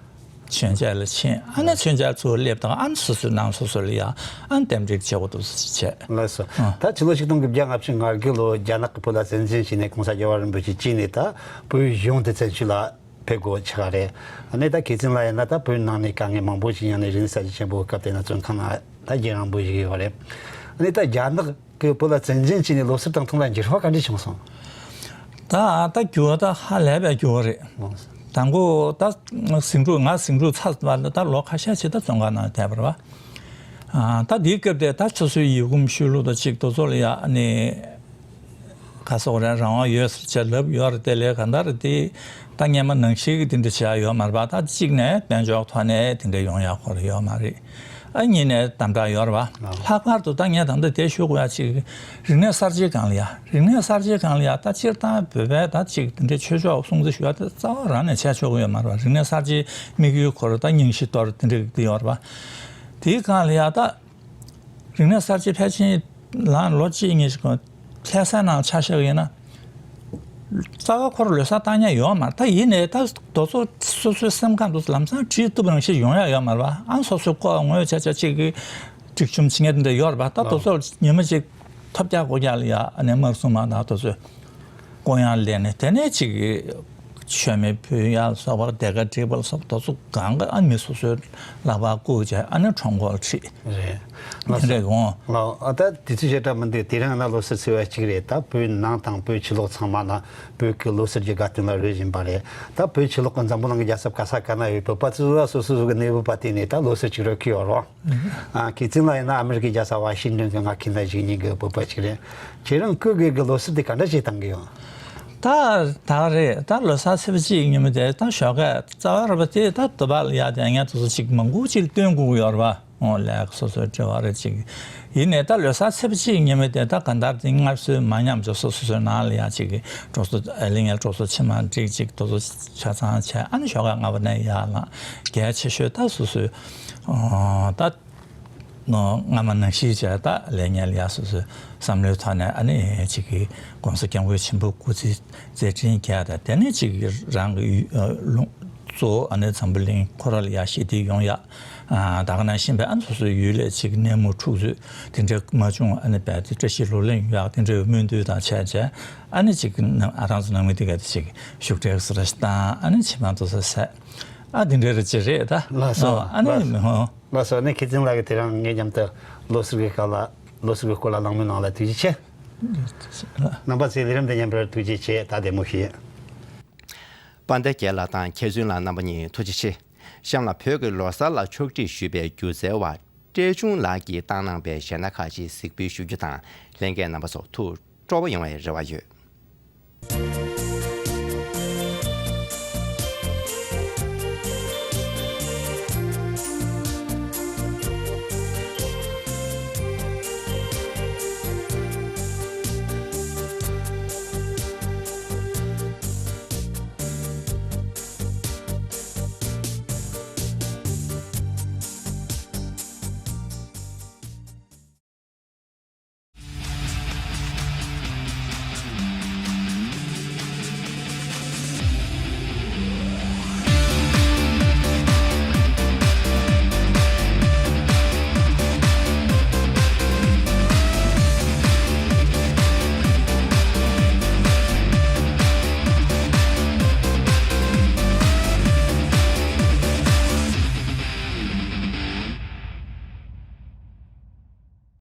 མཆོད་མཇལ་ལ་ཕྱིན། ཨ་ནི་མཆོད་མཇལ་ཚུར་སླེབས་དང་། ཨ་ནི་སོ་སོའི་ནང་སོ་སོ་ལ་ཡ་ཨ་ནི་རྟེན་འབྲེལ་བྱེད་དགོས་འདུག་ཟེར་བྱས། ལགས་སོ། ཨ་ད་ཕྱི་ལོ་ཆིག་སྟོང་དགུ་བརྒྱ་ལྔ་བཅུ་ང་དགུ་ལོ་རྒྱ་ནག་གི་བོད་ལ་བཙན་འཛུལ་བྱས་ནས་གོང་ས་རྒྱལ་བ་རིན་པོ་ཆེ་སྐྱེས་ནས་ད་བོད་གཞུང་དེ་བཙན་བྱོལ་ལ་ཕེབས་དགོས་ཆགས་རེད། ཨ་ནི་ད་མཁས་བཙུན་ལགས་ཡིན་ན་ད་བོད་ནང་ནས་དཀའ་ངལ་མང་པོ་ཞིག་མྱངས་ནས་རིག་གནས་གསར་བརྗེ་ཆེན་པོའི་སྐབས་དེ་ན་བཙོན་ཁང་ནང་ད་རྒྱུན་རིང་པོ་ཞིག་ཡོད་པ་རེད། ཨ་ནི་ད་རྒྱ་ནག་གི་བོད་ལ་བཙན་འཛུལ་བྱས་ནས་ལོ་གསར་དང་ཐུན་ལ་འགྱུར་བ་ག་འདྲ་བྱུང་སོང་། ད་ད་འགྱུར་བ་ད་ཧ་ལས་པའི་འགྱུར་བ་རེད། དང་པོ་ད་ཟིང་འཁྲུག་ང་ཟིང་འཁྲུག་ཚ་བ་ད་ལོ་ཁ་ཤས་ཅིག་ད་བཙོན་ཁང་ནང་བསྡད་པ་རེད་བ། ད་དེའི་སྐབས་དེ་ད་སོ་སོའི་ཡི་གུམ་ཤོད་ལུགས་དང་གཅིག་དེ་ཚོ་ལ་ཡ་ཨ་ནི་ག་སོག་རང་རང་དབང་ཡོད་ཟེར་བྱས་ལབ་ཡོད་རེད། དེ་ལས་ག་འདྲ་རེད། དེ་ད་སྔན་མ་ནང་བཞིན་གྱི་དེ་འདྲ་བྱས་ཡོད་མ་རེད་པ། ད་གཅིག་ནས་དཔལ་འབྱོར་ཐོག་ནས་དེ་འདྲ་ཡོང་ཡག་ཁོ་ར་ཡོད་མ་རེད། ཨ་གཉིས་ནས་དམ་དྲག་ཡོད་རེད་བ། ལྷག་པར་དུ་ད་ངས་ད་ལྟ་དེ་ཞུ་དགོས་ཡ་གཅིག་རིག་གནས་གསར་བརྗེའི་སྒང་ལ་ཡ། རིག་གནས་གསར་བརྗེའི་སྒང་ལ་ཡ་ད་སྤྱིར་བཏང་བོད་པའི་ད་གཅིག་དེ་འདྲའི་ཆོས་ཕྱོགས་སྲུང་བརྩི་ཞུ་ཡ་དེ་རྩ་བ་རང་ནས་བྱས་ཆོག་གི་ཡོད་མ་རེད་བ། རིག་གནས་གསར་བརྗེའི་དམིགས་ཡུལ་ཁོ་ར་ད་རྙིང་བཞི་གཏོར་དེ་འདྲ་གི་དེ་ཡོད་རེད་བ། དེའི་སྒང་ལ་ཡ་ད། རིག་གནས་གསར་བརྗེ་ཕལ་ཆེར་ལ་ལོ་གཅིག་གཉིས་ཤིག་གོང་ལྷ་ས་ནང་ཆ་བཞག་ཡིན་ན། རྩ་བ་ཁོ་རང་ལོ་གསར་བཏང་མཁན་ཡོད་མ་རེད། ད་ཡིན་ནའི་ད་དེ་ཚོ་སོ་སོའི་སེམས་ཁམས་དེ་ཚོ་ལམ་སང་བྲིས་བཏུབ་རང་བཞིན་ཡོང་ཡ་ཡོད་མ་རེད་བ། ཨ་སོ་སོའི་ལྐོག་ངོས་བྱས་བྱས་གཅིག་གི་སྒྲིག་གཤོམ་བྱེད་མཁན་དེ་འདྲ་ཡོད་རེད་བ། ད་དེ་ཚོ་ཉི་མ་གཅིག་ཐོབ་རྒྱག་དགོས་རྒྱག་ལ་ཡ་ཨ་ནི་དམར་སྲུང་དམག་དང་དེ་ཚོས་བསྐོ་ཡང་ལེན་ནས་དེ་ནས་གཅིག་གི་མཆོད་མེ་ཕུལ་ཡ་སོགས་པར་སྡེར་ཁ་སྒྲིག་པ་སོགས་དེ་ཚོ་གང་ག་ཨ་མི་སོ་སོའི་ལག་པར་བསྐུར་བྱས་ཨ་ནི་ཁྲོམ་སྐོར་ཁྲིད། རེད། དེ་འདྲ་ཡོང་། ལགས་ཨ་ད་དུས་ཚོད་ཞེ་དྲག་མི་འདུག་དེ་རིང་ང་ལོ་གསར་ཚེས་པ་གཅིག་རེད། ད་བོད་ནང་དང་བོད་ཕྱི་ལོགས་ཚང་མ་ན་བོད་ཀྱི་ལོ་གསར་གྱི་དགའ་སྟོན་ལ་རོལ་བཞིན་པ་རེད། ད་བོད་ཕྱི་ལོགས་ཀྱི་འཛམ་བུ་གླིང་གི་རྒྱལ་ཁབ་ག་ས་ག་ན་ཡོད་བོད་པ་ཚོ་ལ་སོ་སོ་སོ་གི་གནས་བབ་བརྟེན་ནས་ད་ལོ་གསར་གཅིག་རོལ་གྱི་ཡོད་རེད། ཨ་མཁས་བཙུན་ལགས་ཡིན་ན་ཨ་མི་རི་ཀའི་རྒྱལ་ས་ཝ་ཤིང་ཏོན་གྱི་ང་ཁྱིམ་ནང་བཞུགས་མཁན་གྱི་བོད་པ་ཅིག་རེད། ཁྱེད་རང་སྐུ་སྒེར་གྱི་ལོ་གསར་དེ་ག་འདྲ་ཞིག་བཏང་གི་ཡོད། ད་ད་རེད། ད་ལོ་གསར་ཚེས་པ་གཅིག་ཉིན་མོ་དེ་ད་ཞོགས་ཀས་རྩ་བ་རེད་པ། དེ་ད་དུ་བ་ལ་ཡ་དེ་ངས་དུ་སུ་གཅིག་མང་པོ་ཅིག་སྟོན་དགོས་ཀྱི་ཡོད་རེད་པ། འོ་ལས་སོ་སོའི་འབྲེལ་བ་རེད་ཅིག་ཡིན་ནའི་ད་ལོ་གསར་ཚེས་པ་གཅིག་ཉིན་མོ་དེ་ད་ག་འདར་དེ་སྔར་སྲོལ་མ་ཉམས་ཅིག་སོ་སོ་སོའི་ནང་ལ་ཡ་ཅིག་གི་འགྲོ་སོ་ཨ་ལི་ངས་འགྲོ་སོ་ཕྱི་མ་འགྲིག་ཅིག་དུ་སུ་ཆ་ཚང་བྱས་ཨ་ནི་ཞོགས་ཀས་སྔ་པོ་ནས་ཡར་ལངས། གལ་ཆེ་ཤོས་ད་སོ་སོའི་ད། སྔ་མ་ནང་བཞིན་བྱས་ད་ལས་ངན་ལ་ཡ་སོ་སོའི་བསམ་བློའི་ཐོག་ནས་ཨ་ནི་གཅིག་གི་གོང་ས་སྐྱབས་མགོན་ཆེན་པོའི་སྐུ་ཚེ་མཛད་འཕྲིན་རྒྱས་དང་དེ་ནས་གཅིག་གི་རང་གི་ཡུལ་ལུང་གཙོ་བོ་ཨ་ནི་འཛམ་བུ་གླིང་ཁོ་ར་ལ་ཡ་ཞི་བདེ་ཡོང་ཡ། ད་ག་ནང་བཞིན་པའི་ཨ་ནི་སོ་སོའི་ཡུལ་ལས་གཅིག་གནས་མུ་འཁྲུག་རྩོད་དེ་འདྲ་མ་བྱུང་ཨ་ནི་བས་དེ་བཀྲ་ཤིས་ལོ་ལེགས་ཡོང་ཡ་དེ་འདྲའི་སྨོན་འདུན་དང་བྱས་བྱས་ཨ་ནི་གཅིག་གི་ནང་ཨ་རང་ཚོ་ནང་མི་དེ་ག་དེ་གཅིག་བཞུགས་གྲལ་སུ་ར་ཞིག་བཏང་ཨ་ནི་ཕྱི་མ་དུ་ས་ཟས་ཨ་དེ་འདྲའི་རེ་ཅི་རེད་ད། ལགས་སོ། ཨ་ནི་ལགས། ལགས་སོ། ནས་མཁས་བཙུན་ལགས་ཀྱིས་དེ་རིང་ངའི་མཉམ་དུ་ལོ་གསར་གྱི་སྐབས་ལ་ལོ་གསར་གྱི་སྐོར་ལ་གླེང་མོལ་གནང་ལ་ཐུགས་རྗེ་ཆེ། རྣམ་པ་ཚོས་ལས་རིམ་འདི་ཉན་པར་ཐུགས་རྗེ་ཆེ། ད་བདེ་མོ་བྱོས། དཔལ་ལྡན་རྒྱལ་ལགས་དང་མཁས་བཙུན་ལགས་རྣམ་པ་གཉིས་ཐུགས་རྗེ་ཆེ། གཤམ་ལ་བོད་ཀྱི་ལོ་གསར་ལ་ཕྱོགས་སྒྲིག་ཞུས་པའི་སྒྱུ་རྩལ་བ་བཀྲས་ཆུང་ལགས་ཀྱིས་བཏང་གནང་པའི་གཞས་སྣ་ཁག་ཅིག་གཟིགས་འབུལ་ཞུ་རྒྱུ་དང་ལྷན་རྒྱས་རྣམ་པ་ཚོ་ཐུགས་སྤྲོ་པོ་ཡོང་བའི་རེ་བ་ཡོད།